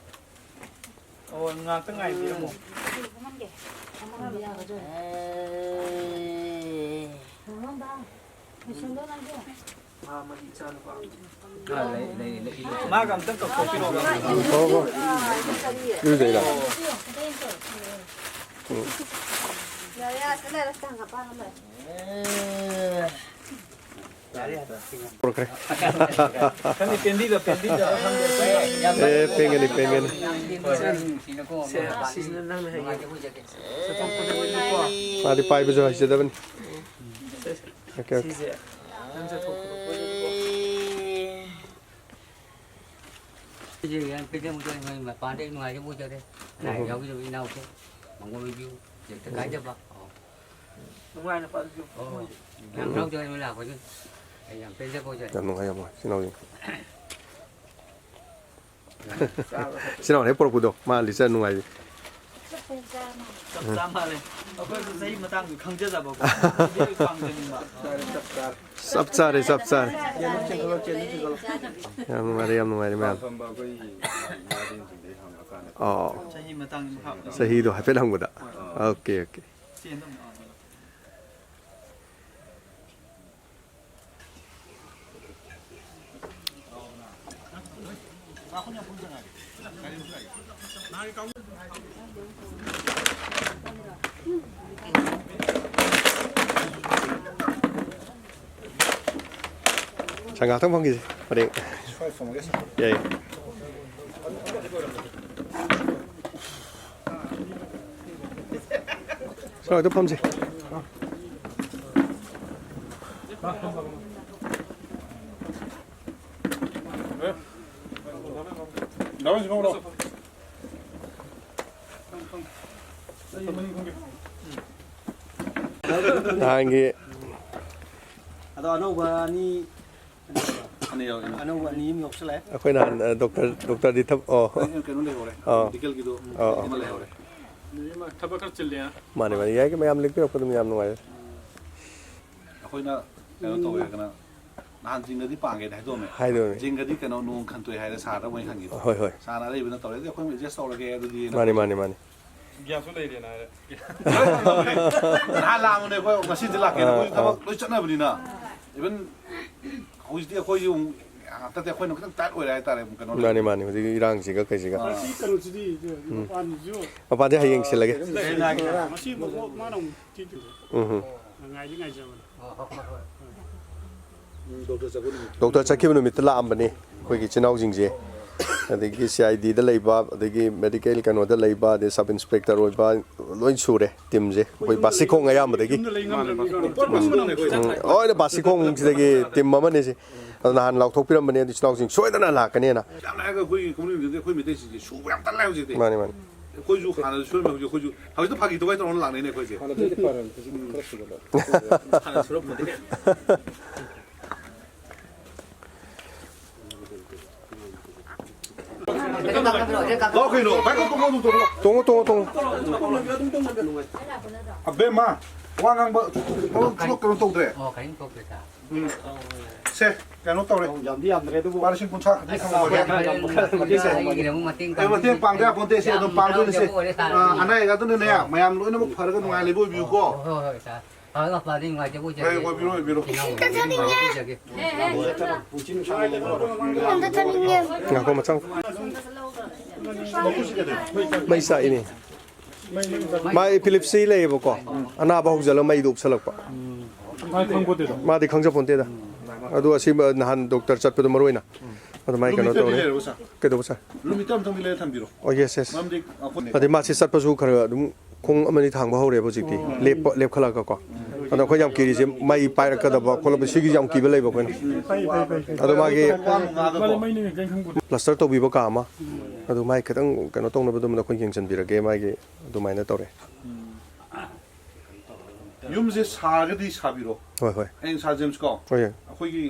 ꯑꯣ, ꯉꯥꯛꯇ ꯉꯥꯏꯕꯤꯔꯝꯃꯣ꯫ ꯃꯥꯒ ꯑꯝꯇꯪ ꯀꯧꯊꯣꯛꯄꯤꯔꯛꯑꯣ꯫ ꯍꯣ, ꯍꯣ꯫ ꯏꯔꯨꯖꯩꯔꯣ? ꯎꯝ꯫ ꯄꯨꯔꯛꯈ꯭ꯔꯦ꯫ ꯈꯪꯗꯦ, ꯄꯦꯟꯕꯤꯕ, ꯄꯦꯟꯕꯤꯗꯕ ꯈꯪꯗꯦ꯫ ꯑꯦ, ꯄꯦꯟꯒꯅꯤ, ꯄꯦꯟꯒꯅꯤ꯫ ꯁꯦ, ꯁꯤꯁꯤꯅ ꯅꯪꯅ ꯍꯦꯛ ꯆꯠꯊꯣꯛꯄꯗ ꯎꯠꯂꯨꯀꯣ꯫ ꯃꯥꯗꯤ ꯄꯥꯏꯕꯁꯨ ꯍꯩꯖꯗꯕꯅꯤ꯫ ꯁꯦ, ꯁꯦ꯫ Okay, okay. ꯁꯤꯁꯦ ꯅꯪ ꯆꯠꯊꯣꯛꯄꯗ ꯎꯠꯂꯨꯀꯣ꯫ ꯁꯤꯁꯦ ꯌꯥꯝ ꯄꯦꯟꯖꯕ ꯃꯣꯏ ꯃꯄꯥꯟꯗ ꯅꯨꯡꯉꯥꯏꯖꯕ ꯑꯣꯏꯖꯔꯦ꯫ ꯂꯥꯏ ꯎꯝ꯫ ꯌꯥꯎꯖꯕ ꯏꯅꯥꯎꯁꯦ ꯃꯉꯣꯟꯗꯁꯨ ꯍꯦꯛꯇ ꯀꯥꯏꯖꯕ꯫ ꯑꯣ꯫ ꯅꯨꯡꯉꯥꯏꯅ ꯄꯥꯜꯂꯨ꯫ ꯑꯣ꯫ ꯌꯥꯝ ꯍꯔꯥꯎꯖꯔꯦ ꯅꯣꯏ ꯂꯥꯛꯄꯁꯦ꯫ ꯑꯩ ꯌꯥꯝ ꯄꯦꯟꯖꯕ ꯑꯣꯏꯖꯔꯦ꯫ ꯌꯥꯝ ꯅꯨꯡꯉꯥꯏ, ꯌꯥꯝ ꯅꯨꯡꯉꯥꯏ꯫ ꯁꯤ ꯏꯅꯥꯎꯁꯦ꯫ ꯆꯥꯕ ꯊꯛꯄ꯫ ꯁꯤ ꯏꯅꯥꯎꯅ ꯍꯦꯛ ꯄꯨꯔꯛꯄꯗꯣ, ꯃꯥ ꯂꯤꯆꯠ ꯅꯨꯡꯉꯥꯏꯕꯤ꯫ ꯆꯞ ꯆꯥ ꯃꯥꯜꯂꯦ꯫ ꯑꯩꯈꯣꯏꯁꯨ ꯆꯍꯤ ꯃꯇꯥꯡꯗ ꯈꯪꯖꯗꯕꯀꯣ꯫ ꯑꯗꯨꯒꯤ ꯈꯪꯖꯅꯤꯡꯕ꯫ ꯆꯞ ꯆꯥꯔꯦ, ꯆꯞ ꯆꯥꯔꯦ꯫ ꯌꯥꯝ ꯅꯨꯡꯉꯥꯏꯔꯦ, ꯌꯥꯝ ꯅꯨꯡꯉꯥꯏꯔꯦ, ꯃꯌꯥꯝ꯫ ꯐꯝꯕ ꯑꯩꯈꯣꯏ ꯏꯃꯥꯁꯤꯡꯁꯤꯡꯗꯒꯤ ꯍꯪꯉꯀꯥꯟꯗ꯫ ꯑꯣ꯫ ꯆꯍꯤ ꯃꯇꯥꯡꯒꯤ ꯃꯈꯥ ꯄꯣꯜꯂꯦ꯫ ꯆꯍꯤꯗꯣ ꯍꯥꯏꯐꯦꯠ ꯍꯪꯕꯗ꯫ Okay, okay. ꯆꯦꯟꯗ ꯑꯃꯨꯛ ꯍꯪꯉꯣ꯫ ꯁꯥꯔ, ꯉꯥꯏꯍꯥꯛꯇꯪ ꯐꯝꯈꯤꯁꯦ꯫ ꯄꯔꯦꯡ꯫ ꯌꯥꯏ꯫ ꯁꯥꯔ, ꯉꯥꯏꯍꯥꯛꯇꯪ ꯐꯝꯁꯦ꯫ ꯅꯍꯥꯟꯒꯤ ꯑꯗꯣ ꯑꯅꯧꯕ ꯑꯅꯤ, ꯑꯅꯤ ꯌꯥꯎꯔꯛꯑꯦ꯫ ꯑꯅꯧꯕ ꯑꯅꯤ ꯑꯃ ꯌꯥꯎꯁꯜꯂꯛꯑꯦ꯫ ꯑꯩꯈꯣꯏ ꯅꯍꯥꯟ, ꯑ, ꯗꯣꯛꯇꯔ, ꯗꯣꯛꯇꯔꯗꯤ ꯊꯕꯛ, ꯑꯣ꯫ ꯀꯩꯅꯣ ꯂꯩꯍꯧꯔꯦ꯫ ꯑꯣ꯫ ꯃꯦꯗꯤꯀꯦꯜꯒꯤꯗꯣ ꯑꯣ, ꯑꯣ꯫ ꯑꯃ ꯂꯩꯍꯧꯔꯦ꯫ ꯊꯕꯛ ꯈꯔ ꯆꯤꯜꯂꯦ꯫ ꯃꯥꯅꯦ, ꯃꯥꯅꯦ꯫ ꯌꯥꯏ, ꯃꯌꯥꯝ ꯂꯦꯞꯄꯤꯔꯛꯄꯗꯨꯝ ꯌꯥꯝ ꯅꯨꯡꯉꯥꯏꯔꯦ꯫ ꯑꯩꯈꯣꯏꯅ ꯀꯩꯅꯣ ꯇꯧꯋꯦ ꯍꯥꯏꯔꯒꯅ ꯅꯍꯥꯟ ꯖꯤꯡꯒꯗꯤ ꯄꯥꯡꯒꯦꯗꯤ ꯍꯥꯏꯗꯣꯛꯑꯝꯃꯦ꯫ ꯍꯥꯏꯗꯣꯛꯑꯝꯃꯦ꯫ ꯖꯤꯡꯒꯗꯤ ꯀꯩꯅꯣ ꯅꯣꯡ ꯈꯟꯇꯣꯛꯑꯦ ꯍꯥꯏꯔꯦ ꯁꯥꯔꯗ ꯃꯣꯏ ꯍꯪꯈꯤꯕ꯫ ꯍꯣꯏ, ꯍꯣꯏ꯫ ꯁꯥꯔꯅ ꯑꯔꯩꯕꯅ ꯇꯧꯔꯦ꯫ ꯑꯗꯨꯗꯤ ꯑꯩꯈꯣꯏ ꯑꯦꯗꯖꯁ ꯇꯧꯔꯒꯦ ꯑꯗꯨꯗꯤ꯫ ꯃꯥꯅꯤ, ꯃꯥꯅꯤ, ꯃꯥꯅꯤ꯫ ꯒ꯭ꯌꯥꯁꯁꯨ ꯂꯩꯔꯦꯅ ꯍꯥꯏꯔꯦ꯫ ꯅꯍꯥꯟ ꯂꯥꯛꯑꯝꯕꯅꯦ ꯑꯩꯈꯣꯏ ꯉꯁꯤꯗꯤ ꯂꯥꯛꯀꯦꯅ꯫ ꯑꯥ, ꯑꯩꯈꯣꯏꯁꯨ ꯊꯕꯛ ꯑꯥ꯫ ꯂꯣꯏ ꯆꯠꯅꯕꯅꯤꯅ꯫ Even ꯍꯧꯖꯤꯛꯇꯤ ꯑꯩꯈꯣꯏꯁꯨ ꯑꯃꯨꯛ ꯍꯟꯗꯛꯇꯤ ꯑꯩꯈꯣꯏꯅ ꯈꯤꯇꯪ ꯇꯥꯏꯠ ꯑꯣꯏꯔꯦ ꯍꯥꯏꯇꯥꯔꯦ ꯀꯩꯅꯣ ꯃꯥꯅꯤ, ꯂꯩꯕ꯫ ꯃꯥꯅꯤ꯫ ꯍꯧꯖꯤꯛꯀꯤ ꯏꯔꯥꯡꯁꯤꯒ ꯀꯩꯁꯤꯒ꯫ ꯑꯥ꯫ ꯁꯤ ꯀꯩꯅꯣꯁꯤꯗꯤ ꯎꯝ꯫ ꯃꯄꯥꯟꯁꯤꯁꯨ ꯃꯄꯥꯟꯁꯦ ꯍꯌꯦꯡ ꯁꯤꯜꯂꯒꯦ꯫ ꯃꯁꯤ ꯑꯃꯨꯛ ꯃꯥꯅ ꯑꯃꯨꯛ ꯊꯤꯗꯣꯏꯅꯦ꯫ ꯎꯝ ꯍꯝ꯫ ꯉꯥꯏꯗꯤ ꯉꯥꯏꯖꯕꯅꯤ꯫ ꯗꯣꯛꯇꯔ ꯆꯠꯈꯤꯕ ꯅꯨꯃꯤꯠꯇ ꯂꯥꯛꯑꯝꯕꯅꯤ ꯑꯩꯈꯣꯏꯒꯤ ꯏꯆꯤꯟ ꯏꯅꯥꯎꯁꯤꯡꯁꯦ꯫ ꯑꯗꯒꯤ ꯁꯤ ꯑꯥꯏ ꯗꯤꯗ ꯂꯩꯕ, ꯑꯗꯒꯤ ꯃꯦꯗꯤꯀꯦꯜ ꯀꯩꯅꯣꯗ ꯂꯩꯕ, ꯑꯗꯩ ꯁꯕ ꯏꯟꯁꯄꯦꯛꯇꯔ ꯑꯣꯏꯕ, ꯂꯣꯏ ꯁꯨꯔꯦ ꯇꯤꯝꯁꯦ꯫ ꯑꯩꯈꯣꯏ ꯕꯥꯁꯤꯈꯣꯡ ꯑꯌꯥꯝꯕꯗꯒꯤ꯫ ꯌꯨꯝꯗ ꯂꯩ ꯉꯝꯗꯕꯅꯤ꯫ ꯎꯝ, ꯂꯣꯏꯅ ꯕꯥꯁꯤꯈꯣꯡꯁꯤꯗꯒꯤ ꯇꯤꯝ ꯑꯃꯅꯤ ꯁꯤ꯫ ꯑꯗꯣ ꯅꯍꯥꯟ ꯂꯥꯎꯊꯣꯛꯄꯤꯔꯝꯕꯅꯦ, ꯑꯗꯨ ꯏꯆꯤꯟ ꯏꯅꯥꯎꯁꯤꯡ ꯁꯣꯏꯗꯅ ꯂꯥꯛꯀꯅꯦꯅ꯫ ꯌꯥꯝꯅ ꯍꯥꯏꯔꯒ ꯑꯩꯈꯣꯏꯒꯤ ꯀꯃꯨꯅꯤꯇꯤꯗ ꯑꯩꯈꯣꯏ ꯃꯩꯇꯩꯁꯤꯡꯁꯦ ꯁꯨꯕ ꯌꯥꯝ ꯇꯜꯂꯦ ꯍꯧꯖꯤꯛꯇꯤ꯫ ꯃꯥꯅꯤ, ꯃꯥꯅꯤ꯫ ꯑꯩꯈꯣꯏꯁꯨ ꯍꯥꯟꯅ ꯁꯨꯔꯝꯃꯦ, ꯍꯧꯖꯤꯛ ꯑꯩꯈꯣꯏꯁꯨ ꯍꯧꯖꯤꯛꯇꯤ ꯐꯥꯒꯤ ꯇꯧꯕ ꯇꯧꯔꯒ ꯂꯥꯛꯅꯩꯅꯦ ꯑꯩꯈꯣꯏꯁꯦ꯫ ꯍꯥꯟꯅꯗꯒꯤ ꯐꯔꯕꯅꯤ, ꯍꯧꯖꯤꯛ ꯈꯔ ꯁꯨꯒꯠꯂꯦ꯫ ꯍꯥꯟꯅ ꯁꯨꯔꯝꯕꯗꯒꯤ꯫ ꯂꯥꯛꯑꯣ ꯀꯩꯅꯣ, ꯚꯥꯏ, ꯀꯣꯛ ꯀꯣꯛ ꯀꯣꯛ ꯇꯣꯡꯉꯣ꯫ ꯇꯣꯡꯉꯣ, ꯇꯣꯡꯉꯣ, ꯇꯣꯡꯉꯣ꯫ ꯑꯕꯦꯝꯃ, ꯋꯥ ꯉꯥꯡꯕ ꯊꯕꯛ ꯀꯩꯅꯣ ꯇꯧꯗ꯭ꯔꯦ꯫ ꯑꯣ, ꯀꯔꯤꯝ ꯇꯧꯗ꯭ꯔꯦ, ꯁꯥꯔ꯫ ꯎꯝ꯫ ꯁꯦ, ꯀꯩꯅꯣ ꯇꯧꯔꯦ꯫ ꯌꯥꯝꯗꯤ ꯌꯥꯝꯗ꯭ꯔꯦ ꯑꯗꯨꯕꯨ꯫ ꯂꯨꯄꯥ ꯂꯤꯁꯤꯡ ꯀꯨꯟꯊ꯭ꯔꯥ ꯈꯛꯇꯪ ꯊꯝꯃꯝꯃꯒꯦ꯫ ꯑꯩꯒꯤꯗ ꯑꯃꯨꯛ ꯃꯇꯦꯡ ꯑꯩ ꯄꯥꯡꯕꯤꯔꯒꯦ꯫ ꯃꯇꯦꯡ ꯄꯥꯡꯗ ꯌꯥꯄꯣꯟꯇꯦ, ꯁꯤ ꯑꯗꯨꯝ ꯄꯥꯡꯗꯣꯏꯅꯤ, ꯁꯦ꯫ ꯌꯥꯝ ꯌꯥꯎꯖꯕ ꯑꯣꯏꯔꯦ, ꯁꯥꯔ꯫ ꯑ, ꯑꯅꯥ ꯑꯌꯦꯛ ꯑꯗꯨꯅꯅꯦ, ꯃꯌꯥꯝ ꯂꯣꯏꯅꯃꯛ ꯐꯔꯒ ꯅꯨꯡꯉꯥꯏ ꯂꯩꯕ ꯑꯣꯏꯕꯤꯌꯨꯀꯣ꯫ ꯍꯣꯏ, ꯍꯣꯏ, ꯍꯣꯏ, ꯁꯥꯔ꯫ ꯐꯔꯒ ꯐꯔꯗꯤ ꯅꯨꯡꯉꯥꯏꯖꯕ ꯑꯣꯏꯖꯒꯦ꯫ ꯍꯣꯏ, ꯑꯣꯏꯕꯤꯔꯣ, ꯑꯣꯏꯕꯤꯔꯣ꯫ ꯏꯅꯥꯎ ꯑꯝꯇ ꯆꯠꯅꯤꯡꯉꯦ꯫ ꯑꯣꯏꯖꯒꯦ꯫ ꯑꯝꯇ ꯆꯠꯅꯤꯡꯉꯦ꯫ ꯉꯥꯏꯈꯣ, ꯃꯆꯥ꯫ ꯃꯩ ꯆꯥꯛꯏꯅꯦ꯫ ꯃꯥ epilepsy ꯂꯩꯌꯦꯕꯀꯣ, ꯑꯅꯥꯕ ꯍꯧꯖꯤꯜꯂꯒ ꯃꯩꯗꯣ ꯎꯞꯁꯜꯂꯛꯄ꯫ ꯃꯥ ꯈꯪꯄꯣꯠꯇꯦꯗꯣ꯫ ꯃꯥꯗꯤ ꯈꯪꯖꯄꯣꯟꯇꯦꯗ꯫ ꯑꯗꯣ ꯑꯁꯤ ꯅꯍꯥꯟ ꯗꯣꯛꯇꯔ ꯆꯠꯄꯗꯣ ꯃꯔꯨ ꯑꯣꯏꯅ ꯑꯗꯨꯃꯥꯏꯅ ꯀꯩꯅꯣ ꯔꯨꯝ ꯇꯧꯔꯦ꯫ ꯍꯤꯇꯔꯗꯤ ꯂꯩꯔꯕꯣ, ꯁꯥꯔ? ꯀꯩꯗꯧꯕ, ꯁꯥꯔ? ꯔꯨꯝ ꯍꯤꯇꯔ ꯑꯝꯇꯪꯗꯤ ꯂꯩꯔ ꯊꯝꯕꯤꯔꯣ꯫ ꯑꯣ, ꯌꯦꯁ, ꯌꯦꯁ꯫ ꯃꯔꯝꯗꯤ ꯑꯩꯈꯣꯏ ꯑꯗꯩ ꯃꯥꯁꯤ ꯆꯠꯄꯁꯨ ꯈꯔ ꯈꯔ ꯑꯗꯨꯝ ꯈꯣꯡ ꯑꯃꯅꯤ ꯊꯥꯡꯕ ꯍꯧꯔꯦꯕ ꯍꯧꯖꯤꯛꯇꯤ꯫ ꯂꯦꯞꯄ, ꯂꯦꯞꯈꯠꯂꯒꯀꯣ꯫ ꯑꯗꯣ ꯑꯩꯈꯣꯏ ꯌꯥꯝ ꯀꯤꯔꯤꯁꯦ ꯃꯩ ꯄꯥꯏꯔꯛꯀꯗꯕ ꯈꯣꯠꯂꯛꯄ, ꯁꯤꯒꯤ ꯌꯥꯝ ꯀꯤꯕ ꯂꯩꯕ ꯑꯩꯈꯣꯏꯅ꯫ ꯑꯗꯣ ꯃꯥꯒꯤ ꯄ꯭ꯂꯥꯁꯇꯔ ꯇꯧꯕꯤꯕ ꯀꯥ ꯑꯃ, ꯑꯗꯨ ꯃꯥꯏ ꯈꯤꯇꯪ ꯀꯩꯅꯣ ꯇꯧꯅꯕꯗꯨꯃꯗ ꯑꯩꯈꯣꯏ ꯌꯦꯡꯁꯤꯟꯕꯤꯔꯒꯦ, ꯃꯥꯒꯤ ꯑꯗꯨꯃꯥꯏꯅ ꯇꯧꯔꯦ꯫ ꯌꯨꯝꯁꯦ ꯁꯥꯔꯒꯗꯤ ꯁꯥꯕꯤꯔꯣ꯫ ꯍꯣꯏ, ꯍꯣꯏ꯫ ꯑꯩꯅ ꯁꯥꯔ ꯖꯦꯝꯁ ꯀꯣ, ꯍꯣꯏ, ꯍꯣꯏ꯫ ꯑꯩꯈꯣꯏꯒꯤ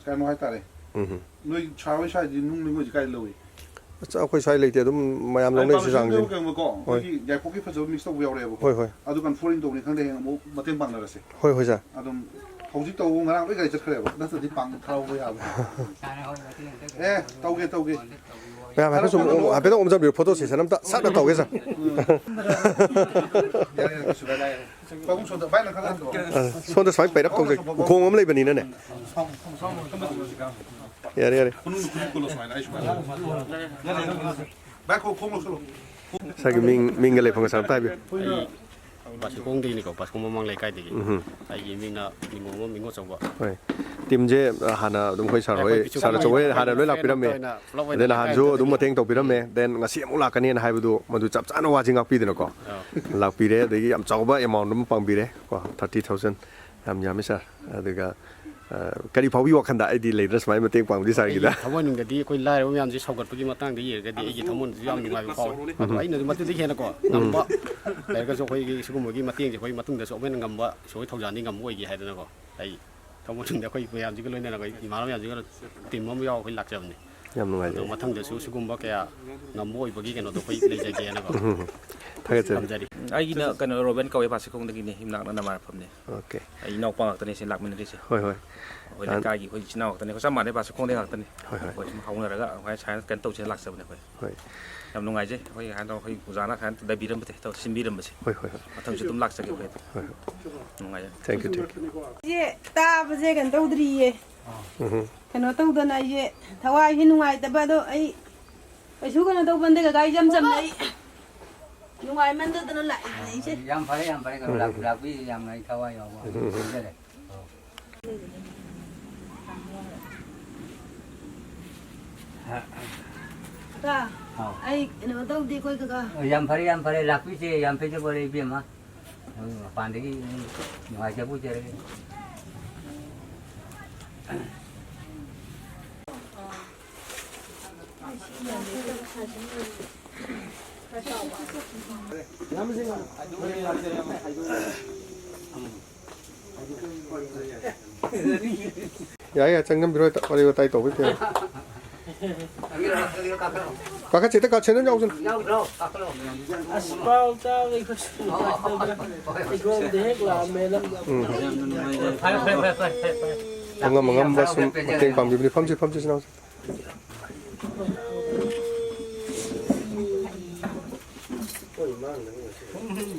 ꯀꯩꯅꯣ ꯍꯥꯏꯇꯥꯔꯦ, ꯎꯝ ꯍꯝ꯫ ꯅꯣꯏ ꯁꯥꯔ ꯍꯣꯏ ꯁ꯭ꯋꯥꯏꯗꯤ ꯅꯨꯡ ꯅꯨꯡ ꯍꯧꯖꯤꯛ ꯀꯥꯏꯗ ꯂꯧꯏ? ꯑꯁ, ꯑꯩꯈꯣꯏ ꯁ꯭ꯋꯥꯏ ꯂꯩꯇꯦ, ꯑꯗꯨꯝ ꯃꯌꯥꯝ ꯑꯩ ꯂꯧꯅꯩꯁꯤ ꯄꯥꯝꯃꯤꯁꯤꯅ ꯆꯥꯡꯁꯤꯅꯤ꯫ ꯀꯩꯅꯣꯀꯣ, ꯍꯣꯏ꯫ ꯑꯩꯈꯣꯏꯒꯤ ꯌꯥꯏꯄꯣꯛꯀꯤ ꯐꯖꯕ ꯃꯤꯛꯁ ꯇꯧꯕ ꯌꯥꯎꯔꯛꯑꯦꯕꯀꯣ꯫ ꯍꯣꯏ, ꯍꯣꯏ꯫ ꯑꯗꯨ ꯀꯟꯐꯣꯔꯤꯡ ꯇꯧꯕꯅꯤ ꯈꯪꯗꯦ, ꯍꯌꯦꯡ ꯑꯃꯨꯛ ꯃꯇꯦꯡ ꯄꯥꯡꯅꯔꯁꯦ꯫ ꯍꯣꯏ, ꯍꯣꯏ, ꯁꯥꯔ꯫ ꯑꯗꯨꯝ ꯍꯧꯖꯤꯛ ꯇꯧꯕ ꯉꯔꯥꯡ ꯂꯣꯏ ꯒꯥꯔꯤ ꯆꯠꯈ꯭ꯔꯦꯕ, ꯅꯠꯇ꯭ꯔꯗꯤ ꯄꯥꯡ ꯊꯥꯎꯕ ꯌꯥꯕ꯫ ꯑꯦ, ꯇꯧꯒꯦ, ꯇꯧꯒꯦ꯫ ꯃꯌꯥꯝ ꯍꯥꯏꯐꯦꯠ ꯁꯨꯝ, ꯍꯥꯏꯐꯦꯠ ꯑꯣꯝꯁꯤꯟꯕꯤꯌꯨ, ꯐꯣꯇꯣ ꯁꯦꯁꯟ ꯑꯝꯇ ꯁꯠꯅ ꯇꯧꯒꯦ, ꯁꯥꯔ꯫ ꯌꯥꯔꯦ, ꯌꯥꯔꯦ, ꯀꯩꯁꯨ ꯀꯥꯏꯗꯦ꯫ ꯄꯥꯕꯨꯡ ꯁꯣꯝꯗ, ꯚꯥꯏ, ꯅꯪ ꯈꯔ ꯍꯟꯗꯣꯛꯑꯣ꯫ ꯑ, ꯁꯣꯝꯗ ꯁꯨꯃꯥꯏꯅ ꯄꯩꯔꯞ ꯇꯧꯖꯒꯦ, ꯎꯈꯣꯡ ꯑꯃ ꯂꯩꯕꯅꯤꯅꯅꯦ꯫ ꯌꯥꯔꯦ, ꯌꯥꯔꯦ꯫ ꯃꯅꯨꯡꯗ ꯈꯨꯠ ꯀꯣꯜꯂꯣ ꯁꯨꯃꯥꯏꯅ, ꯑꯩ ꯁꯨꯃꯥꯏꯅ꯫ ꯚꯥꯏ, ꯈꯣꯡ, ꯈꯣꯡ ꯂꯧꯁꯜꯂꯣ꯫ ꯉꯁꯥꯏꯒꯤ ꯃꯤꯡ, ꯃꯤꯡꯒ ꯂꯩꯐꯝꯒ ꯁꯥꯔ ꯑꯝꯇ ꯍꯥꯏꯕꯤꯌꯨ꯫ ꯕꯥꯁꯤꯈꯣꯡꯗꯒꯤꯅꯤꯀꯣ, ꯕꯥꯁꯤꯈꯣꯡ ꯃꯃꯥꯡ ꯂꯩꯀꯥꯏꯗꯒꯤ꯫ ꯎꯝ꯫ ꯑꯩꯒꯤ ꯃꯤꯡꯅ ꯅꯤꯡꯉꯣꯝꯕꯝ ꯅꯤꯡꯉꯣ ꯑꯆꯧꯕ꯫ ꯍꯣꯏ꯫ ꯇꯤꯝꯁꯦ, ꯑ, ꯍꯥꯟꯅ ꯑꯗꯨꯝ ꯑꯩꯈꯣꯏ ꯁꯥꯔ ꯍꯣꯏ, ꯑꯩꯈꯣꯏ ꯄꯤꯁꯨꯝ ꯁꯥꯔ ꯑꯆꯧꯕ ꯍꯣꯏ ꯍꯥꯟꯅ ꯂꯣꯏ ꯂꯥꯛꯄꯤꯔꯝꯃꯦ꯫ ꯄꯨꯂꯞ ꯑꯣꯏꯅ ꯑꯗꯩ ꯅꯍꯥꯟꯁꯨ ꯂꯩꯀꯥꯏ ꯑꯗꯨꯝ ꯑꯝꯇ ꯃꯇꯦꯡ ꯇꯧꯕꯤꯔꯝꯃꯦ꯫ ꯎꯝ꯫ Then ꯉꯁꯤ ꯑꯃꯨꯛ ꯂꯥꯛꯀꯅꯦꯅ ꯍꯥꯏꯕꯗꯨ ꯃꯗꯨ ꯆꯞ ꯆꯥꯅ ꯋꯥꯁꯤ ꯉꯥꯛꯄꯤꯗꯅꯀꯣ꯫ ꯑꯥ꯫ ꯂꯥꯛꯄꯤꯔꯦ, ꯑꯗꯒꯤ ꯌꯥꯝ ꯆꯥꯎꯕ amount ꯑꯃ ꯄꯥꯡꯕꯤꯔꯦ ꯀꯣ, thirty thousand꯫ ꯌꯥꯝ ꯌꯥꯝꯃꯤ ꯁꯥꯔ꯫ ꯑꯗꯨꯒ, ꯑ, ꯀꯔꯤ ꯐꯥꯎꯕꯤ ꯋꯥꯈꯟꯗ ꯑꯩꯗꯤ ꯂꯩꯗꯅ ꯁꯨꯃꯥꯏꯅ ꯃꯇꯦꯡ ꯄꯥꯡꯕꯗꯤ ꯁꯥꯔꯒꯤꯗ? ꯑꯩꯒꯤ ꯊꯃꯣꯏꯅꯨꯡꯗꯗꯤ ꯑꯩꯈꯣꯏ ꯂꯥꯏꯔꯕ ꯃꯌꯥꯝꯁꯦ ꯁꯧꯒꯠꯄꯒꯤ ꯃꯇꯥꯡꯗ ꯌꯦꯡꯉꯒꯗꯤ ꯑꯩꯒꯤ ꯊꯃꯣꯏꯅꯨꯡꯗꯁꯨ ꯌꯥꯝ ꯅꯨꯡꯉꯥꯏꯕ ꯐꯥꯎꯋꯤ꯫ ꯑꯗꯣ ꯎꯝ꯫ ꯑꯩꯅꯁꯨ ꯃꯗꯨꯗꯒꯤ ꯍꯦꯟꯅꯀꯣ, ꯎꯝ꯫ ꯉꯝꯕ ꯂꯩꯔꯒꯁꯨ ꯑꯩꯈꯣꯏꯒꯤ ꯁꯤꯒꯨꯝꯕꯒꯤ ꯃꯇꯦꯡꯁꯦ ꯑꯩꯈꯣꯏ ꯃꯇꯨꯡꯗꯁꯨ ꯑꯃꯨꯛ ꯍꯦꯟꯅ ꯉꯝꯕ, ꯏꯁꯣꯔꯒꯤ ꯊꯧꯖꯥꯜꯗꯤ ꯉꯝꯕ ꯑꯣꯏꯒꯦ ꯍꯥꯏꯗꯅꯀꯣ꯫ ꯑꯩ ꯊꯃꯣꯏꯅꯨꯡꯗ ꯑꯩꯈꯣꯏ ꯃꯌꯥꯝꯁꯤꯒ ꯂꯣꯏꯅꯅ ꯑꯩꯈꯣꯏ ꯏꯃꯥꯟꯅꯕ ꯃꯌꯥꯝꯁꯤꯒ ꯇꯤꯝ ꯑꯃ ꯌꯥꯎꯔꯒ ꯑꯩꯈꯣꯏ ꯂꯥꯛꯆꯕꯅꯤ꯫ ꯌꯥꯝ ꯅꯨꯡꯉꯥꯏꯖꯔꯦ꯫ ꯑꯗꯣ ꯃꯊꯪꯗꯁꯨ ꯁꯤꯒꯨꯝꯕ ꯀꯌꯥ ꯉꯝꯕ ꯑꯣꯏꯕꯒꯤ ꯀꯩꯅꯣꯗꯣ ꯑꯩꯈꯣꯏ ꯂꯩꯖꯒꯦꯅꯀꯣ꯫ ꯎꯝ, ꯊꯥꯒꯠꯆꯔꯤ꯫ ꯊꯝꯖꯔꯤ꯫ ꯑꯩꯒꯤꯅ ꯀꯩꯅꯣ, ꯔꯣꯕꯦꯟ ꯀꯧꯋꯦ, ꯕꯥꯁꯤꯈꯣꯡꯗꯒꯤꯅꯤ, ꯌꯨꯝꯅꯥꯛꯅ ꯅꯃꯥꯔꯐꯝꯅꯦ꯫ ꯑꯣꯀꯦ꯫ ꯑꯩ ꯏꯅꯥꯎꯄꯥ ꯉꯥꯛꯇꯅꯦ ꯁꯤ ꯂꯥꯛꯃꯤꯟꯅꯔꯤꯁꯦ꯫ ꯍꯣꯏ, ꯍꯣꯏ꯫ ꯑꯩꯈꯣꯏ ꯑꯥ, ꯂꯩꯀꯥꯏꯒꯤ ꯑꯩꯈꯣꯏ ꯏꯆꯤꯟ ꯏꯅꯥꯎ ꯉꯥꯛꯇꯅꯦ, ꯑꯩꯈꯣꯏ ꯆꯞ ꯃꯥꯟꯅꯩ, ꯕꯥꯁꯤꯈꯣꯡꯗꯩ ꯉꯥꯛꯇꯅꯤ꯫ ꯍꯣꯏ, ꯍꯣꯏ꯫ ꯑꯩꯈꯣꯏ ꯁꯨꯝ ꯍꯧꯅꯔꯒ ꯑꯩꯈꯣꯏ ꯁꯨꯃꯥꯏꯅ ꯀꯩꯅꯣ ꯇꯧꯁꯦꯅ ꯂꯥꯛꯆꯕꯅꯦ ꯑꯩꯈꯣꯏ꯫ ꯍꯣꯏ꯫ ꯌꯥꯝ ꯅꯨꯡꯉꯥꯏꯖꯩ꯫ ꯑꯩꯈꯣꯏ ꯍꯥꯏꯅ ꯑꯩꯈꯣꯏ ꯑꯣꯖꯥꯅ ꯁꯨꯃꯥꯏꯅ ꯗꯥꯏꯕꯤꯔꯝꯕꯁꯦ, ꯇꯧ-, ꯁꯤꯟꯕꯤꯔꯝꯕꯁꯦ꯫ ꯍꯣꯏ, ꯍꯣꯏ, ꯍꯣꯏ꯫ ꯃꯊꯪꯁꯨ ꯑꯗꯨꯝ ꯂꯥꯛꯆꯒꯦ ꯑꯩꯈꯣꯏ꯫ ꯍꯣꯏ, ꯍꯣꯏ꯫ ꯅꯨꯡꯉꯥꯏꯖꯔꯦ꯫ Thank you, thank you꯫ ꯏꯆꯦ, ꯇꯥꯕꯁꯦ ꯀꯩꯅꯣ ꯇꯧꯗ꯭ꯔꯤꯌꯦ꯫ ꯎꯝ꯫ ꯀꯩꯅꯣ ꯇꯧꯗꯅ ꯑꯩꯁꯦ ꯊꯋꯥꯏꯁꯦ ꯅꯨꯡꯉꯥꯏꯇꯕ, ꯑꯗꯣ ꯑꯩ ꯀꯩꯁꯨ ꯀꯩꯅꯣ ꯇꯧꯕ ꯅꯠꯇꯦ ꯀꯀꯥ, ꯏꯆꯝ ꯆꯝꯅ ꯑꯩ ꯅꯨꯡꯉꯥꯏꯃꯟꯗꯗꯅ ꯂꯥꯛꯏꯅꯦ ꯑꯩꯁꯦ꯫ ꯌꯥꯝ ꯐꯔꯦ, ꯌꯥꯝ ꯐꯔꯦ, ꯀꯩꯅꯣ, ꯂꯥꯛ-, ꯂꯥꯛꯄꯤꯔꯤꯁꯦ ꯌꯥꯝꯅ ꯑꯩ ꯊꯋꯥꯏ ꯌꯥꯎꯕ ꯈꯟꯖꯔꯦ꯫ ꯀꯀꯥ, ꯑꯥꯎ꯫ ꯑꯩ ꯀꯩꯅꯣ ꯇꯧꯗꯦ ꯑꯩꯈꯣꯏ ꯀꯀꯥ꯫ ꯑꯣ, ꯌꯥꯝ ꯐꯔꯦ, ꯌꯥꯝ ꯐꯔꯦ, ꯂꯥꯛꯄꯤꯁꯦ ꯌꯥꯝ ꯐꯖꯕ ꯑꯣꯏꯔꯦ ꯏꯕꯦꯝꯃ꯫ ꯃꯄꯥꯟꯗꯒꯤ ꯅꯨꯡꯉꯥꯏꯖꯕ ꯑꯣꯏꯖꯔꯒꯦ꯫ ꯌꯥꯏ, ꯌꯥꯏ, ꯆꯪꯖꯟꯕꯤꯔꯣ ꯍꯦꯛꯇ, ꯋꯥꯔꯤ ꯋꯥꯇꯥꯏ ꯇꯧꯕꯩ ꯇꯧ꯫ ꯀꯥꯈꯠꯁꯦ, ꯍꯦꯛꯇ ꯀꯥꯈꯠꯁꯦ, ꯅꯪ ꯌꯥꯎꯁꯟ꯫ ꯑꯁ, ꯄꯥꯎ ꯇꯥꯕꯗ ꯑꯩꯈꯣꯏꯁꯨ ꯅꯨꯡꯉꯥꯏꯇꯕꯅ ꯑꯩꯈꯣꯏꯔꯣꯝꯗ ꯍꯦꯛ ꯂꯥꯛꯑꯝꯃꯦꯅ꯫ ꯎꯝ꯫ ꯐꯔꯦ, ꯐꯔꯦ, ꯐꯔꯦ, ꯐꯔꯦ, ꯐꯔꯦ꯫ ꯑꯉꯝ ꯑꯉꯝꯕ ꯁꯨꯝ ꯃꯇꯦꯡ ꯄꯥꯡꯕꯤꯕꯅꯤ꯫ ꯐꯝꯁꯤ, ꯐꯝꯁꯤ, ꯏꯆꯤꯟ ꯏꯅꯥꯎꯁꯤ꯫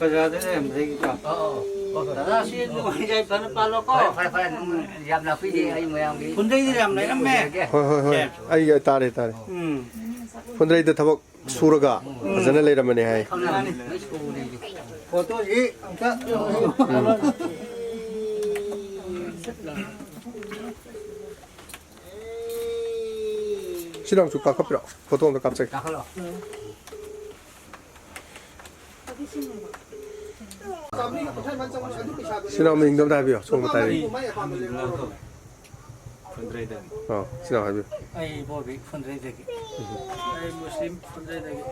ꯕꯖꯥꯔꯗ ꯂꯩꯔꯝꯕꯗꯒꯤꯀꯣ꯫ ꯑꯧ, ꯑꯧ꯫ ꯗꯗꯥ, ꯁꯤ ꯅꯣꯡꯃꯩ ꯌꯥꯏꯐꯅ ꯄꯥꯜꯂꯣꯀꯣ꯫ ꯐꯔꯦ, ꯐꯔꯦ, ꯐꯔꯦ꯫ ꯎꯝ, ꯌꯥꯝ ꯂꯥꯛꯄꯤꯔꯦ, ꯑꯩ ꯃꯌꯥꯝꯒꯤ ꯐꯨꯟꯗ꯭ꯔꯩꯗ ꯌꯥꯝ ꯂꯩꯔꯝꯃꯦ꯫ ꯄꯨꯖꯔꯒꯦ꯫ ꯍꯣꯏ, ꯍꯣꯏ, ꯍꯣꯏ꯫ ꯁꯦ꯫ ꯑꯩ ꯇꯥꯔꯦ, ꯇꯥꯔꯦ꯫ ꯎꯝ꯫ ꯐꯨꯟꯗ꯭ꯔꯩꯗ ꯊꯕꯛ ꯁꯨꯔꯒ ꯐꯖꯅ ꯂꯩꯔꯝꯕꯅꯦ ꯍꯥꯏ꯫ ꯈꯪꯉꯝꯃꯅꯤ꯫ ꯐꯣꯇꯣꯁꯤ ꯑꯝꯇ꯫ ꯎꯝ꯫ ꯁꯤ ꯅꯪꯁꯨ ꯀꯥꯈꯠꯄꯤꯔꯣ, ꯐꯣꯇꯣ ꯑꯝꯇ ꯀꯥꯞꯆꯒꯦ꯫ ꯀꯥꯈꯠꯂꯣ꯫ ꯁꯤ ꯅꯪ ꯃꯤꯡꯗꯣ ꯑꯝꯇ ꯍꯥꯏꯕꯤꯌꯣ, ꯁꯣꯝꯗ ꯄꯥꯏꯔꯤ꯫ ꯐꯨꯟꯗ꯭ꯔꯩꯗꯒꯤ꯫ ꯑꯣ, ꯁꯤ ꯅꯪ ꯍꯥꯏꯕꯤꯌꯨ꯫ ꯑꯩ ꯏꯕꯣꯕꯤ ꯐꯨꯟꯗ꯭ꯔꯩꯗꯒꯤ꯫ ꯎꯝ꯫ ꯑꯩ ꯃꯨꯁꯂꯤꯝ ꯐꯨꯟꯗ꯭ꯔꯩꯗꯒꯤ꯫